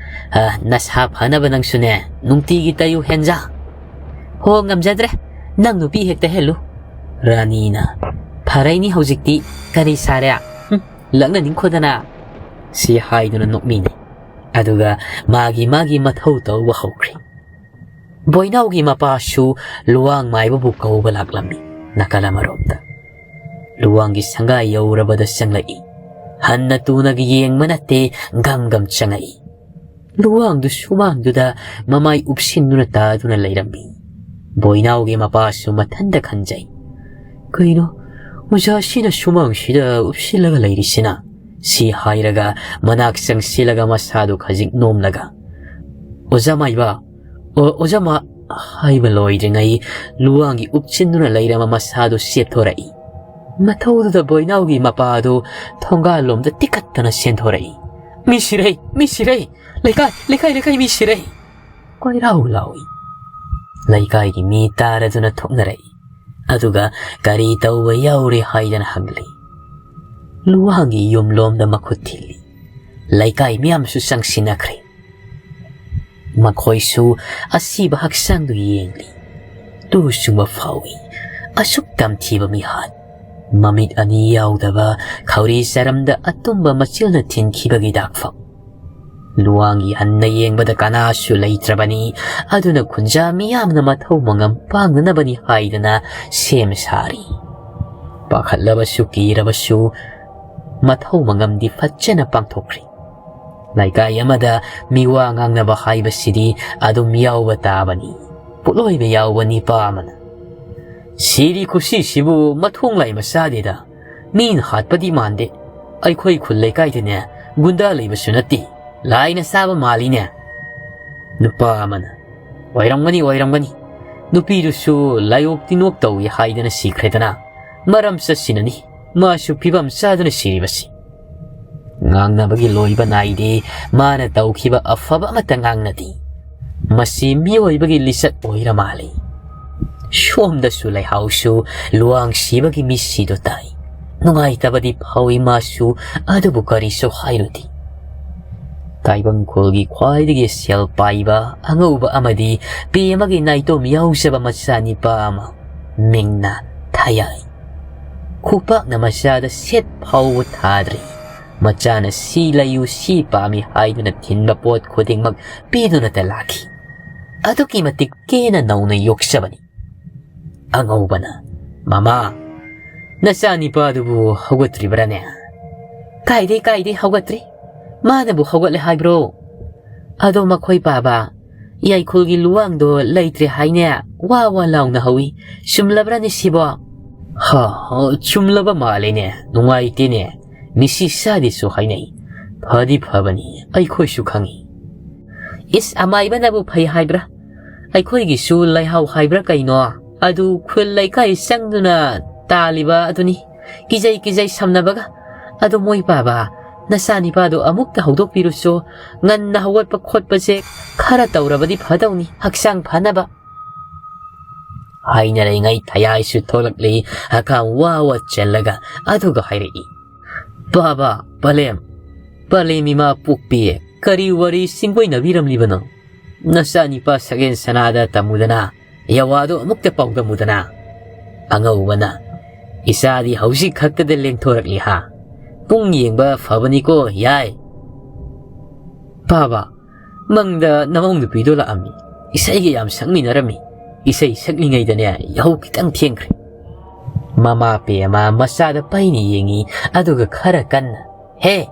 ꯑ, ꯅꯁꯥ ꯐꯅꯕ ꯅꯪꯁꯨꯅꯦ ꯅꯨꯡꯇꯤꯒꯤ ꯇꯩꯌꯨ ꯍꯦꯟꯖꯥ"꯫ "ꯍꯣ, ꯉꯝꯖꯗ꯭ꯔꯦ, ꯅꯪ ꯅꯨꯄꯤ ꯍꯦꯛ ꯇꯩꯍꯜꯂꯨ"꯫ ꯔꯥꯅꯤꯅ, "ꯐꯔꯩꯅꯤ ꯍꯧꯖꯤꯛꯇꯤ, ꯀꯔꯤ ꯁꯥꯔꯦ? ꯍꯨꯝ, ꯂꯛꯅꯅꯤꯡꯈꯣꯗꯅ"꯫ ꯁꯤ ꯍꯥꯏꯗꯨꯅ ꯅꯣꯛꯃꯤꯟꯅꯩ꯫ ꯑꯗꯨꯒ ꯃꯥꯒꯤ ꯃꯥꯒꯤ ꯃꯊꯧ ꯇꯧꯕ ꯍꯧꯈ꯭ꯔꯦ꯫ ꯕꯣꯏꯅꯥꯎꯒꯤ ꯃꯄꯥꯁꯨ ꯂꯨꯋꯥꯡ ꯃꯥꯏꯕꯕꯨ ꯀꯧꯕ ꯂꯥꯛꯂꯝꯃꯤ꯫ ꯅꯥꯀꯜ ꯑꯃꯔꯣꯝꯗ ꯂꯨꯋꯥꯡꯒꯤ ꯁꯪꯒꯥꯏ ꯌꯧꯔꯕꯗ ꯆꯪꯂꯛꯏ꯫ ꯍꯟꯅ ꯇꯨꯅꯒ ꯌꯦꯡꯕ ꯅꯠꯇꯦ, ꯒꯝ ꯒꯝ ꯆꯪꯂꯛꯏ꯫ ꯂꯨꯋꯥꯡꯗꯨ ꯁꯨꯃꯥꯡꯗꯨꯗ ꯃꯃꯥꯏ ꯎꯞꯁꯤꯟꯗꯨꯅ ꯇꯥꯗꯨꯅ ꯂꯩꯔꯝꯃꯤ꯫ ꯕꯣꯏꯅꯥꯎꯒꯤ ꯃꯄꯥꯁꯨ ꯃꯊꯟꯇ ꯈꯟꯖꯩ, "ꯀꯩꯅꯣ, ꯑꯣꯖꯥꯁꯤꯅ ꯁꯨꯃꯥꯡꯁꯤꯗ ꯎꯞꯁꯤꯜꯂꯒ ꯂꯩꯔꯤꯁꯤꯅ?" ꯁꯤ ꯍꯥꯏꯔꯒ ꯃꯅꯥꯛ ꯆꯪꯁꯤꯜꯂꯒ ꯃꯁꯥꯗꯨ ꯈꯖꯤꯛ ꯅꯣꯝꯂꯒ, "ꯑꯣꯖꯥ ꯃꯥꯏꯕ, ꯑꯣ, ꯑꯣꯖꯥ ꯃꯥ" ꯍꯥꯏꯕ ꯂꯣꯏꯗ꯭ꯔꯤꯉꯩ ꯂꯨꯋꯥꯡꯒꯤ ꯎꯞꯁꯤꯟꯗꯨꯅ ꯂꯩꯔꯝꯕ ꯃꯁꯥꯗꯨ ꯆꯦꯞꯊꯣꯔꯛꯏ꯫ ꯃꯊꯧꯗꯨꯗ ꯕꯣꯏꯅꯥꯎꯒꯤ ꯃꯄꯥꯗꯨ ꯊꯣꯡꯒꯥꯜꯂꯣꯝꯗ ꯇꯤꯀꯠꯇꯅ ꯆꯦꯟꯊꯣꯔꯛꯏ꯫ "ꯃꯤ ꯁꯤꯔꯦ! ꯃꯤ ꯁꯤꯔꯦ! "ꯂꯩꯀꯥꯏ, ꯂꯩꯀꯥꯏ, ꯂꯩꯀꯥꯏ, ꯃꯤ ꯁꯤꯔꯦ!" ꯀꯣꯏꯔꯥꯎ ꯂꯥꯎꯏ꯫ ꯂꯩꯀꯥꯏꯒꯤ ꯃꯤ ꯇꯥꯔꯗꯨꯅ ꯊꯣꯛꯅꯔꯛꯏ꯫ ꯑꯗꯨꯒ "ꯀꯔꯤ ꯇꯧꯕ ꯌꯥꯎꯔꯦ?" ꯍꯥꯏꯗꯅ ꯍꯪꯂꯤ꯫ ꯂꯨꯋꯥꯡꯒꯤ ꯌꯨꯝꯂꯣꯝꯗ ꯃꯈꯨꯠ ꯊꯤꯜꯂꯤ꯫ ꯂꯩꯀꯥꯏ ꯃꯤꯌꯥꯝꯁꯨ ꯆꯪꯁꯤꯟꯅꯈ꯭ꯔꯦ꯫ ꯃꯈꯣꯏꯁꯨ ꯑꯁꯤꯕ ꯍꯛꯆꯥꯡꯗꯨ ꯌꯦꯡꯂꯤ꯫ ꯇꯨ ꯆꯨꯡꯕ ꯐꯥꯎꯏ꯫ ꯑꯁꯨꯛ ꯇꯝꯊꯤꯕ ꯃꯤꯍꯥꯠ꯫ ꯃꯃꯤꯠ ꯑꯅꯤ ꯌꯥꯎꯗꯕ, ꯈꯧꯔꯤ ꯆꯔꯝꯗ ꯑꯇꯨꯝꯕ ꯃꯆꯤꯜꯅ ꯊꯤꯟꯈꯤꯕꯒꯤ ꯗꯥꯛꯐꯝ꯫ ꯂꯨꯋꯥꯡꯒꯤ ꯍꯟꯅ ꯌꯦꯡꯕꯗ ꯀꯅꯥꯁꯨ ꯂꯩꯇ꯭ꯔꯕꯅꯤ꯫ ꯑꯗꯨꯅ ꯈꯨꯟꯖꯥ ꯃꯤꯌꯥꯝꯅ ꯃꯊꯧ ꯃꯉꯝ ꯄꯥꯡꯅꯅꯕꯅꯤ ꯍꯥꯏꯗꯅ ꯁꯦꯝ ꯁꯥꯔꯤ꯫ ꯄꯥꯈꯠꯂꯕꯁꯨ ꯀꯤꯔꯕꯁꯨ ꯃꯊꯧ ꯃꯉꯝꯗꯤ ꯐꯖꯅ ꯄꯥꯡꯊꯣꯛꯈ꯭ꯔꯤ꯫ ꯂꯩꯀꯥꯏ ꯑꯃꯗ ꯃꯤꯋꯥ ꯉꯥꯡꯅꯕ ꯍꯥꯏꯕꯁꯤꯗꯤ ꯑꯗꯨꯝ ꯌꯥꯎꯕ ꯇꯥꯕꯅꯤ꯫ ꯄꯣꯠꯂꯣꯏꯕ ꯌꯥꯎꯕ ꯅꯤꯄꯥ ꯑꯃꯅ, "ꯁꯤꯔꯤ ꯈꯨꯁꯤꯁꯤꯕꯨ ꯃꯊꯣꯡ ꯂꯥꯏ ꯃꯆꯥꯗꯦꯗ꯫ ꯃꯤꯅ ꯍꯥꯠꯄꯗꯤ ꯃꯥꯟꯗꯦ꯫ ꯑꯩꯈꯣꯏ ꯈꯨꯜ ꯂꯩꯀꯥꯏꯗꯅꯦ ꯒꯨꯟꯗꯥ ꯂꯩꯕꯁꯨ ꯅꯠꯇꯦ꯫ ꯂꯥꯏꯅ ꯆꯥꯕ ꯃꯥꯜꯂꯤꯅꯦ"꯫ ꯅꯨꯄꯥ ꯑꯃꯅ, "ꯑꯣꯏꯔꯝꯒꯅꯤ, ꯑꯣꯏꯔꯝꯒꯅꯤ꯫ ꯅꯨꯄꯤꯗꯨꯁꯨ ꯂꯥꯏꯑꯣꯛ ꯇꯤꯟꯑꯣꯛ ꯇꯧꯏ ꯍꯥꯏꯗꯅ ꯁꯤꯈ꯭ꯔꯦꯗꯅ꯫ ꯃꯔꯝ ꯆꯠꯁꯤꯅꯅꯤ꯫ ꯃꯥꯁꯨ ꯐꯤꯕꯝ ꯆꯥꯗꯨꯅ ꯁꯤꯔꯤꯕꯁꯤ"꯫ ꯉꯥꯡꯅꯕꯒꯤ ꯂꯣꯏꯕ ꯅꯥꯏꯗꯦ꯫ ꯃꯥꯅ ꯇꯧꯈꯤꯕ ꯑꯐꯕ ꯑꯃꯠꯇ ꯉꯥꯡꯅꯗꯦ꯫ ꯃꯁꯤ ꯃꯤꯑꯣꯏꯕꯒꯤ ꯂꯤꯆꯠ ꯑꯣꯏꯔ ꯃꯥꯜꯂꯤ꯫ ꯁꯣꯝꯗꯁꯨ ꯂꯩꯍꯥꯎꯁꯨ ꯂꯨꯋꯥꯡ ꯁꯤꯕꯒꯤ ꯃꯤꯠꯁꯤꯗꯨ ꯇꯥꯏ꯫ ꯅꯨꯡꯉꯥꯏꯇꯕꯗꯤ ꯐꯥꯎꯏ ꯃꯥꯁꯨ, ꯑꯗꯨꯕꯨ ꯀꯔꯤꯁꯨ ꯍꯥꯏꯔꯨꯗꯦ꯫ ꯇꯥꯏꯕꯪ ꯈꯨꯜꯒꯤ ꯈ꯭ꯋꯥꯏꯗꯒꯤ ꯁꯦꯜ ꯄꯥꯏꯕ ꯑꯉꯧꯕ ꯑꯃꯗꯤ ꯄꯦ ꯑꯃꯒꯤ ꯅꯥꯏꯇꯣꯝ ꯌꯥꯎꯖꯕ ꯃꯆꯥꯅꯤꯄꯥ ꯑꯃ, ꯃꯤꯡꯅ ꯊꯌꯥꯏ꯫ ꯈꯨꯄꯥꯛꯅ ꯃꯆꯥꯗ ꯁꯦꯠ ꯐꯥꯎꯕ ꯊꯥꯗ꯭ꯔꯤ꯫ ꯃꯆꯥꯅ "ꯁꯤ ꯂꯩꯌꯨ, ꯁꯤ ꯄꯥꯝꯃꯤ" ꯍꯥꯏꯗꯨꯅ ꯊꯤꯟꯕ ꯄꯣꯠ ꯈꯨꯗꯤꯡꯃꯛ ꯄꯤꯗꯨꯅꯇ ꯂꯥꯛꯈꯤ꯫ ꯑꯗꯨꯛꯀꯤ ꯃꯇꯤꯛ ꯀꯦꯅ ꯅꯧꯅ ꯌꯣꯛꯆꯕꯅꯤ꯫ ꯑꯉꯧꯕꯅ, "ꯃꯃꯥ, ꯅꯆꯥꯅꯤꯄꯥꯗꯨꯕꯨ ꯍꯧꯒꯠꯇ꯭ꯔꯤꯕ꯭ꯔꯥꯅꯦ?" "ꯀꯥꯏꯗꯩ, ꯀꯥꯏꯗꯩ ꯍꯧꯒꯠꯇ꯭ꯔꯤ? ꯃꯥꯅꯕꯨ ꯍꯧꯒꯠꯂꯦ ꯍꯥꯏꯕ꯭ꯔꯣ?" "ꯑꯗꯣ ꯃꯈꯣꯏ ꯄꯥꯕ, ꯌꯥꯏꯈꯨꯜꯒꯤ ꯂꯨꯋꯥꯡꯗꯣ ꯂꯩꯇ꯭ꯔꯦ ꯍꯥꯏꯅꯦ, ꯋꯥ ꯋꯥ ꯂꯥꯎꯅ ꯍꯧꯏ꯫ ꯆꯨꯝꯂꯕ꯭ꯔꯥꯅꯦ ꯁꯤꯕꯣ?" "ꯍꯥ, ꯍꯥ, ꯆꯨꯝꯂꯕ ꯃꯥꯜꯂꯦꯅꯦ, ꯅꯨꯡꯉꯥꯏꯇꯦꯅꯦ꯫ ꯃꯤꯁꯤ ꯆꯥꯗꯦꯁꯨ ꯍꯥꯏꯅꯩ꯫ ꯐꯗꯤ ꯐꯕꯅꯤ, ꯑꯩꯈꯣꯏꯁꯨ ꯈꯪꯏ꯫" "ꯏꯁ, ꯑꯃꯥꯏꯕꯅꯕꯨ ꯐꯩ ꯍꯥꯏꯕ꯭ꯔꯥ? ꯑꯩꯈꯣꯏꯒꯤꯁꯨ ꯂꯩꯍꯥꯎ ꯍꯥꯏꯕ꯭ꯔꯥ ꯀꯩꯅꯣ, ꯑꯗꯨ ꯈꯨꯜ ꯂꯩꯀꯥꯏ ꯆꯪꯗꯨꯅ ꯇꯥꯜꯂꯤꯕ ꯑꯗꯨꯅꯤ꯫ ꯀꯤꯖꯩ ꯀꯤꯖꯩ ꯁꯝꯅꯕꯒ꯫ ꯑꯗꯣ ꯃꯣꯏ ꯄꯥꯕ, ꯅꯆꯥꯅꯤꯄꯥꯗꯣ ꯑꯃꯨꯛꯇ ꯍꯧꯗꯣꯛꯄꯤꯔꯨꯆꯣ꯫ ꯉꯟꯅ ꯍꯧꯒꯠꯄ ꯈꯣꯠꯄꯁꯦ ꯈꯔ ꯇꯧꯔꯕꯗꯤ ꯐꯗꯧꯅꯤ, ꯍꯛꯆꯥꯡ ꯐꯅꯕ꯫" ꯍꯥꯏꯅꯔꯤꯉꯩ ꯊꯌꯥꯏꯁꯨ ꯊꯣꯛꯂꯛꯂꯤ, ꯍꯀꯥꯝ ꯋꯥ ꯋꯥ ꯆꯜꯂꯒ, ꯑꯗꯨꯒ ꯍꯥꯏꯔꯛꯏ, "ꯕꯥꯕꯥ, ꯄꯂꯦꯝ, ꯄꯂꯦꯝ ꯏꯃꯥ ꯄꯣꯛꯄꯤ, ꯀꯔꯤ ꯋꯥꯔꯤ ꯆꯤꯡꯕꯣꯏꯅꯕꯤꯔꯝꯂꯤꯕꯅꯣ? ꯅꯆꯥꯅꯤꯄꯥ ꯁꯛꯍꯦꯟ ꯁꯅꯥꯗ ꯇꯝꯃꯨꯗꯅ, ꯌꯥꯋꯥꯗꯣ ꯑꯃꯨꯛꯇ ꯄꯥꯎꯗꯝꯃꯨꯗꯅ꯫" ꯑꯉꯧꯕꯅ, "ꯏꯆꯥꯗꯤ ꯍꯧꯖꯤꯛ ꯈꯛꯇꯗ ꯂꯦꯡꯊꯣꯔꯛꯂꯤ ꯍꯥ? ꯄꯨꯡ ꯌꯦꯡꯕ ꯐꯕꯅꯤꯀꯣ ꯌꯥꯏ꯫" "ꯕꯥꯕꯥ, ꯃꯪꯗ ꯅꯃꯧ ꯅꯨꯄꯤꯗꯣ ꯂꯥꯛꯑꯝꯃꯤ꯫ ꯏꯁꯩꯒ ꯌꯥꯝ ꯁꯛꯃꯤꯟꯅꯔꯝꯃꯤ꯫ ꯏꯁꯩ ꯁꯛꯂꯤꯉꯩꯗꯅꯦ, ꯌꯥꯍꯧ ꯈꯤꯇꯪ ꯊꯦꯡꯈ꯭ꯔꯦ꯫" ꯃꯃꯥ ꯄꯦꯃ ꯃꯆꯥꯗ ꯄꯩꯅ ꯌꯦꯡꯉꯤ, ꯑꯗꯨꯒ ꯈꯔ ꯀꯟꯅ, "ꯍꯦ,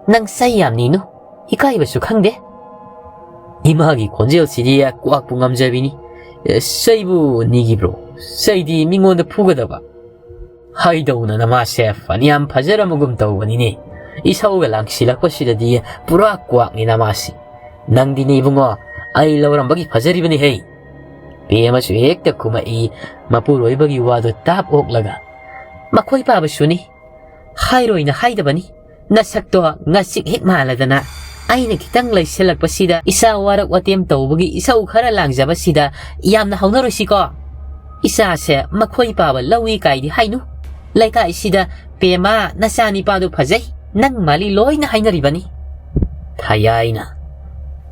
ꯅꯪ ꯆꯩ ꯌꯥꯝ ꯅꯤꯅꯨ, ꯏꯀꯥꯏꯕꯁꯨ ꯈꯪꯗꯦ꯫" ꯏꯃꯥꯒꯤ ꯈꯣꯟꯖꯦꯜꯁꯤꯗꯤ ꯀ꯭ꯋꯥꯛꯄꯨ ꯉꯝꯖꯕꯤꯅꯤ꯫ "ꯑꯦ, ꯆꯩꯕꯨ ꯅꯤꯈꯤꯕ꯭ꯔꯣ? ꯆꯩꯗꯤ ꯃꯤꯉꯣꯟꯗ ꯐꯨꯒꯗꯕ꯫" "ꯍꯥꯏꯗꯧꯅ ꯅꯃꯥꯁꯦ ꯐꯅꯌꯥꯝ ꯐꯖꯔꯝꯃꯒꯨꯝ ꯇꯧꯕꯅꯤꯅꯦ꯫ ꯏꯁꯧꯒ ꯂꯥꯡꯁꯤꯜꯂꯛꯄꯁꯤꯗꯗꯤ ꯄꯨꯔꯥ ꯀ꯭ꯋꯥꯛꯅꯤ ꯅꯃꯥꯁꯤ꯫ ꯅꯪꯗꯤꯅꯦ ꯏꯕꯨꯡꯉꯣ, ꯑꯩ ꯂꯧꯔꯝꯕꯒꯤ ꯐꯖꯔꯤꯕꯅꯤ ꯍꯦ꯫" ꯄꯦꯃꯁꯨ ꯍꯦꯛꯇ ꯈꯨꯝꯃꯛꯏ, ꯃꯄꯨꯔꯣꯏꯕꯒꯤ ꯋꯥꯗꯣ ꯇꯥꯞ ꯑꯣꯛꯂꯒ꯫ "ꯃꯈꯣꯏ ꯄꯥꯕꯁꯨꯅꯤ꯫ ꯍꯥꯏꯔꯣꯏꯅ ꯍꯥꯏꯗꯕꯅꯤ꯫ ꯅꯁꯛꯇꯣ ꯉꯁꯤꯛ ꯍꯦꯛ ꯃꯥꯜꯂꯗꯅ꯫ ꯑꯩꯅ ꯈꯤꯇꯪ ꯂꯩꯁꯜꯂꯛꯄꯁꯤꯗ ꯏꯆꯥ ꯋꯥꯔꯛ ꯋꯥꯇꯦꯝ ꯇꯧꯕꯒꯤ ꯏꯁꯧ ꯈꯔ ꯂꯥꯡꯖꯕꯁꯤꯗ ꯌꯥꯝꯅ ꯍꯧꯅꯔꯣꯏꯁꯤꯀꯣ꯫ ꯏꯆꯥꯁꯦ ꯃꯈꯣꯏ ꯄꯥꯕ ꯂꯧꯏ ꯀꯥꯏꯗꯤ ꯍꯥꯏꯅꯨ꯫ ꯂꯩꯀꯥꯏꯁꯤꯗ ꯄꯦꯃ ꯅꯆꯥꯅꯤꯄꯥꯗꯨ ꯐꯖꯩ, ꯅꯪ ꯃꯥꯜꯂꯤ ꯂꯣꯏꯅ ꯍꯥꯏꯅꯔꯤꯕꯅꯤ꯫" ꯊꯌꯥꯏꯅ,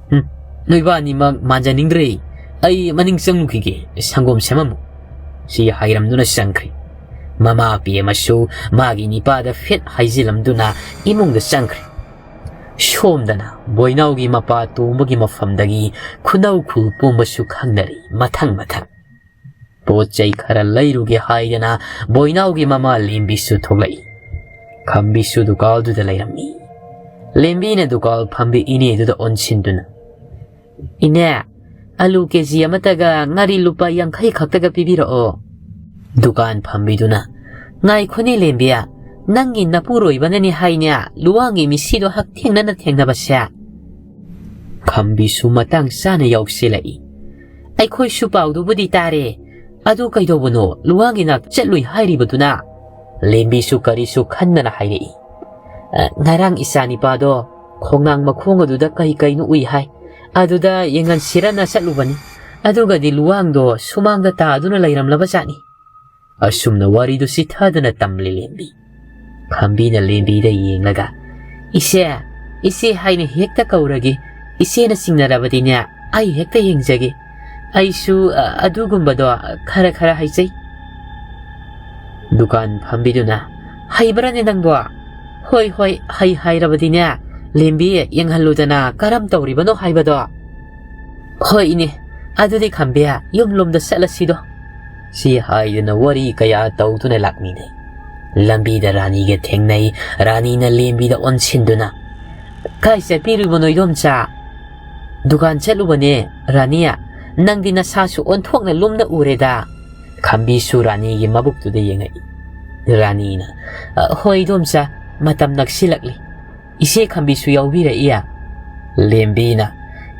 "ꯍꯨꯝ, ꯅꯣꯏꯕꯥꯅꯤꯃꯛ ꯃꯥꯟꯖꯅꯤꯡꯗ꯭ꯔꯦ꯫ ꯑꯩ ꯃꯅꯤꯡ ꯆꯪꯂꯨꯈꯤꯒꯦ, ꯁꯪꯒꯣꯝ ꯁꯦꯝꯃꯝꯃꯨ꯫" ꯁꯤ ꯍꯥꯏꯔꯝꯗꯨꯅ ꯆꯪꯈ꯭ꯔꯦ꯫ ꯃꯃꯥ ꯄꯦꯃꯁꯨ ꯃꯥꯒꯤ ꯅꯤꯄꯥꯗ ꯐꯦꯠ ꯍꯥꯏꯖꯤꯜꯂꯝꯗꯨꯅ ꯏꯃꯨꯡꯗ ꯆꯪꯈ꯭ꯔꯦ꯫ ꯁꯣꯝꯗꯅ ꯕꯣꯏꯅꯥꯎꯒꯤ ꯃꯄꯥ ꯇꯣꯝꯕꯒꯤ ꯃꯐꯝꯗꯒꯤ ꯈꯨꯅꯧ ꯈꯨꯜ ꯄꯨꯝꯕꯁꯨ ꯈꯪꯅꯔꯤ ꯃꯊꯪ ꯃꯊꯪ꯫ ꯄꯣꯠ ꯆꯩ ꯈꯔ ꯂꯩꯔꯨꯒꯦ ꯍꯥꯏꯗꯅ ꯕꯣꯏꯅꯥꯎꯒꯤ ꯃꯃꯥ ꯂꯦꯝꯕꯤꯁꯨ ꯊꯣꯛꯂꯛꯏ꯫ ꯈꯝꯕꯤꯁꯨ ꯗꯨꯀꯥꯜꯗꯨꯗ ꯂꯩꯔꯝꯃꯤ꯫ ꯂꯦꯝꯕꯤꯅ ꯗꯨꯀꯥꯜ ꯐꯝꯕꯤ ꯏꯅꯦꯗꯨꯗ ꯑꯣꯟꯁꯤꯟꯗꯨꯅ, "ꯏꯅꯦ, ꯑꯂꯨ ꯀꯦ ꯖꯤ ꯑꯃꯇꯒ ꯉꯥꯔꯤ ꯂꯨꯄꯥ ꯌꯥꯡꯈꯩ ꯈꯛꯇꯒ ꯄꯤꯕꯤꯔꯛꯑꯣ꯫" ꯗꯨꯀꯥꯟ ꯐꯝꯕꯤꯗꯨꯅ, "ꯉꯥꯏꯈꯣꯅꯦ ꯂꯦꯝꯕꯤ, ꯅꯪꯒꯤ ꯅꯄꯨꯔꯣꯏꯕꯅꯅꯦ ꯍꯥꯏꯅꯦ ꯂꯨꯋꯥꯡꯒꯤ ꯃꯤꯁꯤꯗꯣ ꯍꯛꯊꯦꯡꯅꯅ ꯊꯦꯡꯅꯕꯁꯦ꯫" ꯈꯝꯕꯤꯁꯨ ꯃꯇꯥꯡ ꯆꯥꯅ ꯌꯥꯎꯁꯤꯜꯂꯛꯏ꯫ "ꯑꯩꯈꯣꯏꯁꯨ ꯄꯥꯎꯗꯨꯕꯨꯗꯤ ꯇꯥꯔꯦ꯫ ꯑꯗꯨ ꯀꯩꯗꯧꯕꯅꯣ ꯂꯨꯋꯥꯡꯒꯤ ꯅꯥꯛꯇ ꯆꯠꯂꯨꯏ ꯍꯥꯏꯔꯤꯕꯗꯨꯅ?" ꯂꯦꯝꯕꯤꯁꯨ ꯀꯔꯤꯁꯨ ꯈꯟꯗꯅ ꯍꯥꯏꯔꯛꯏ꯫ "ꯑ, ꯉꯔꯥꯡ ꯏꯆꯥ ꯅꯤꯄꯥꯗꯣ ꯈꯣꯡꯅꯥꯡ ꯃꯈꯣꯡ ꯑꯗꯨꯗ ꯀꯩ ꯀꯩꯅꯣ ꯎꯏ ꯍꯥꯏ꯫ ꯑꯗꯨꯗ ꯌꯦꯡꯍꯟꯁꯤꯔꯅ ꯆꯠꯂꯨꯕꯅꯤ꯫ ꯑꯗꯨꯒꯗꯤ ꯂꯨꯋꯥꯡꯗꯣ ꯁꯨꯃꯥꯡꯗ ꯇꯥꯗꯨꯅ ꯂꯩꯔꯝꯂꯕ ꯖꯥꯠꯅꯤ"꯫ ꯑꯁꯨꯝꯅ ꯋꯥꯔꯤꯗꯨ ꯆꯤꯊꯗꯨꯅ ꯇꯝꯂꯤ ꯂꯦꯝꯕꯤ꯫ ꯈꯝꯕꯤꯅ ꯂꯦꯝꯕꯤꯗ ꯌꯦꯡꯂꯒ, "ꯏꯆꯦ, ꯏꯆꯦ ꯍꯥꯏꯅ ꯍꯦꯛꯇ ꯀꯧꯔꯒꯦ꯫ ꯏꯆꯦꯅ ꯆꯤꯡꯅꯔꯕꯗꯤꯅꯦ, ꯑꯩ ꯍꯦꯛꯇ ꯌꯦꯡꯖꯒꯦ꯫ ꯑꯩꯁꯨ, ꯑ, ꯑꯗꯨꯒꯨꯝꯕꯗꯣ ꯈꯔ ꯈꯔ ꯍꯩꯖꯩ"꯫ ꯗꯨꯀꯥꯟ ꯐꯝꯕꯤꯗꯨꯅ, "ꯍꯩꯕ꯭ꯔꯅꯦ ꯅꯪꯕꯣ?" "ꯍꯣꯏ, ꯍꯣꯏ, ꯍꯩ ꯍꯥꯏꯔꯕꯗꯤꯅꯦ, ꯂꯦꯝꯕꯤ, ꯌꯦꯡꯍꯜꯂꯨꯗꯅ ꯀꯔꯝ ꯇꯧꯔꯤꯕꯅꯣ ꯍꯥꯏꯕꯗꯣ"꯫ "ꯍꯣꯏ ꯏꯅꯦ, ꯑꯗꯨꯗꯤ ꯈꯝꯕꯤ, ꯌꯨꯝꯂꯣꯝꯗ ꯆꯠꯂꯁꯤꯗꯣ"꯫ ꯁꯤ ꯍꯥꯏꯗꯨꯅ ꯋꯥꯔꯤ ꯀꯌꯥ ꯇꯧꯗꯨꯅ ꯂꯥꯛꯃꯤꯟꯅꯩ꯫ ꯂꯝꯕꯤꯗ ꯔꯥꯅꯤꯒ ꯊꯦꯡꯅꯩ꯫ ꯔꯥꯅꯤꯅ ꯂꯦꯝꯕꯤꯗ ꯑꯣꯟꯁꯤꯟꯗꯨꯅ, "ꯀꯥꯏ ꯆꯠꯄꯤꯔꯨꯕꯅꯣ ꯏꯗꯣꯝꯆꯥ?" "ꯗꯨꯀꯥꯟ ꯆꯠꯂꯨꯕꯅꯦ ꯔꯥꯅꯤ꯫ ꯅꯪꯗꯤ ꯅꯁꯥꯁꯨ ꯑꯣꯟꯊꯣꯛꯅ ꯂꯨꯝꯅ ꯎꯔꯦꯗ"꯫ ꯈꯝꯕꯤꯁꯨ ꯔꯥꯅꯤꯒꯤ ꯃꯕꯨꯛꯇꯨꯗ ꯌꯦꯡꯉꯛꯏ꯫ ꯔꯥꯅꯤꯅ, "ꯑ, ꯍꯣꯏ ꯏꯗꯣꯝꯆꯥ, ꯃꯇꯝ ꯅꯛꯁꯤꯜꯂꯛꯂꯤ꯫ ꯏꯆꯦ ꯈꯝꯕꯤꯁꯨ ꯌꯥꯎꯕꯤꯔꯛꯏ"꯫ ꯂꯦꯝꯕꯤꯅ,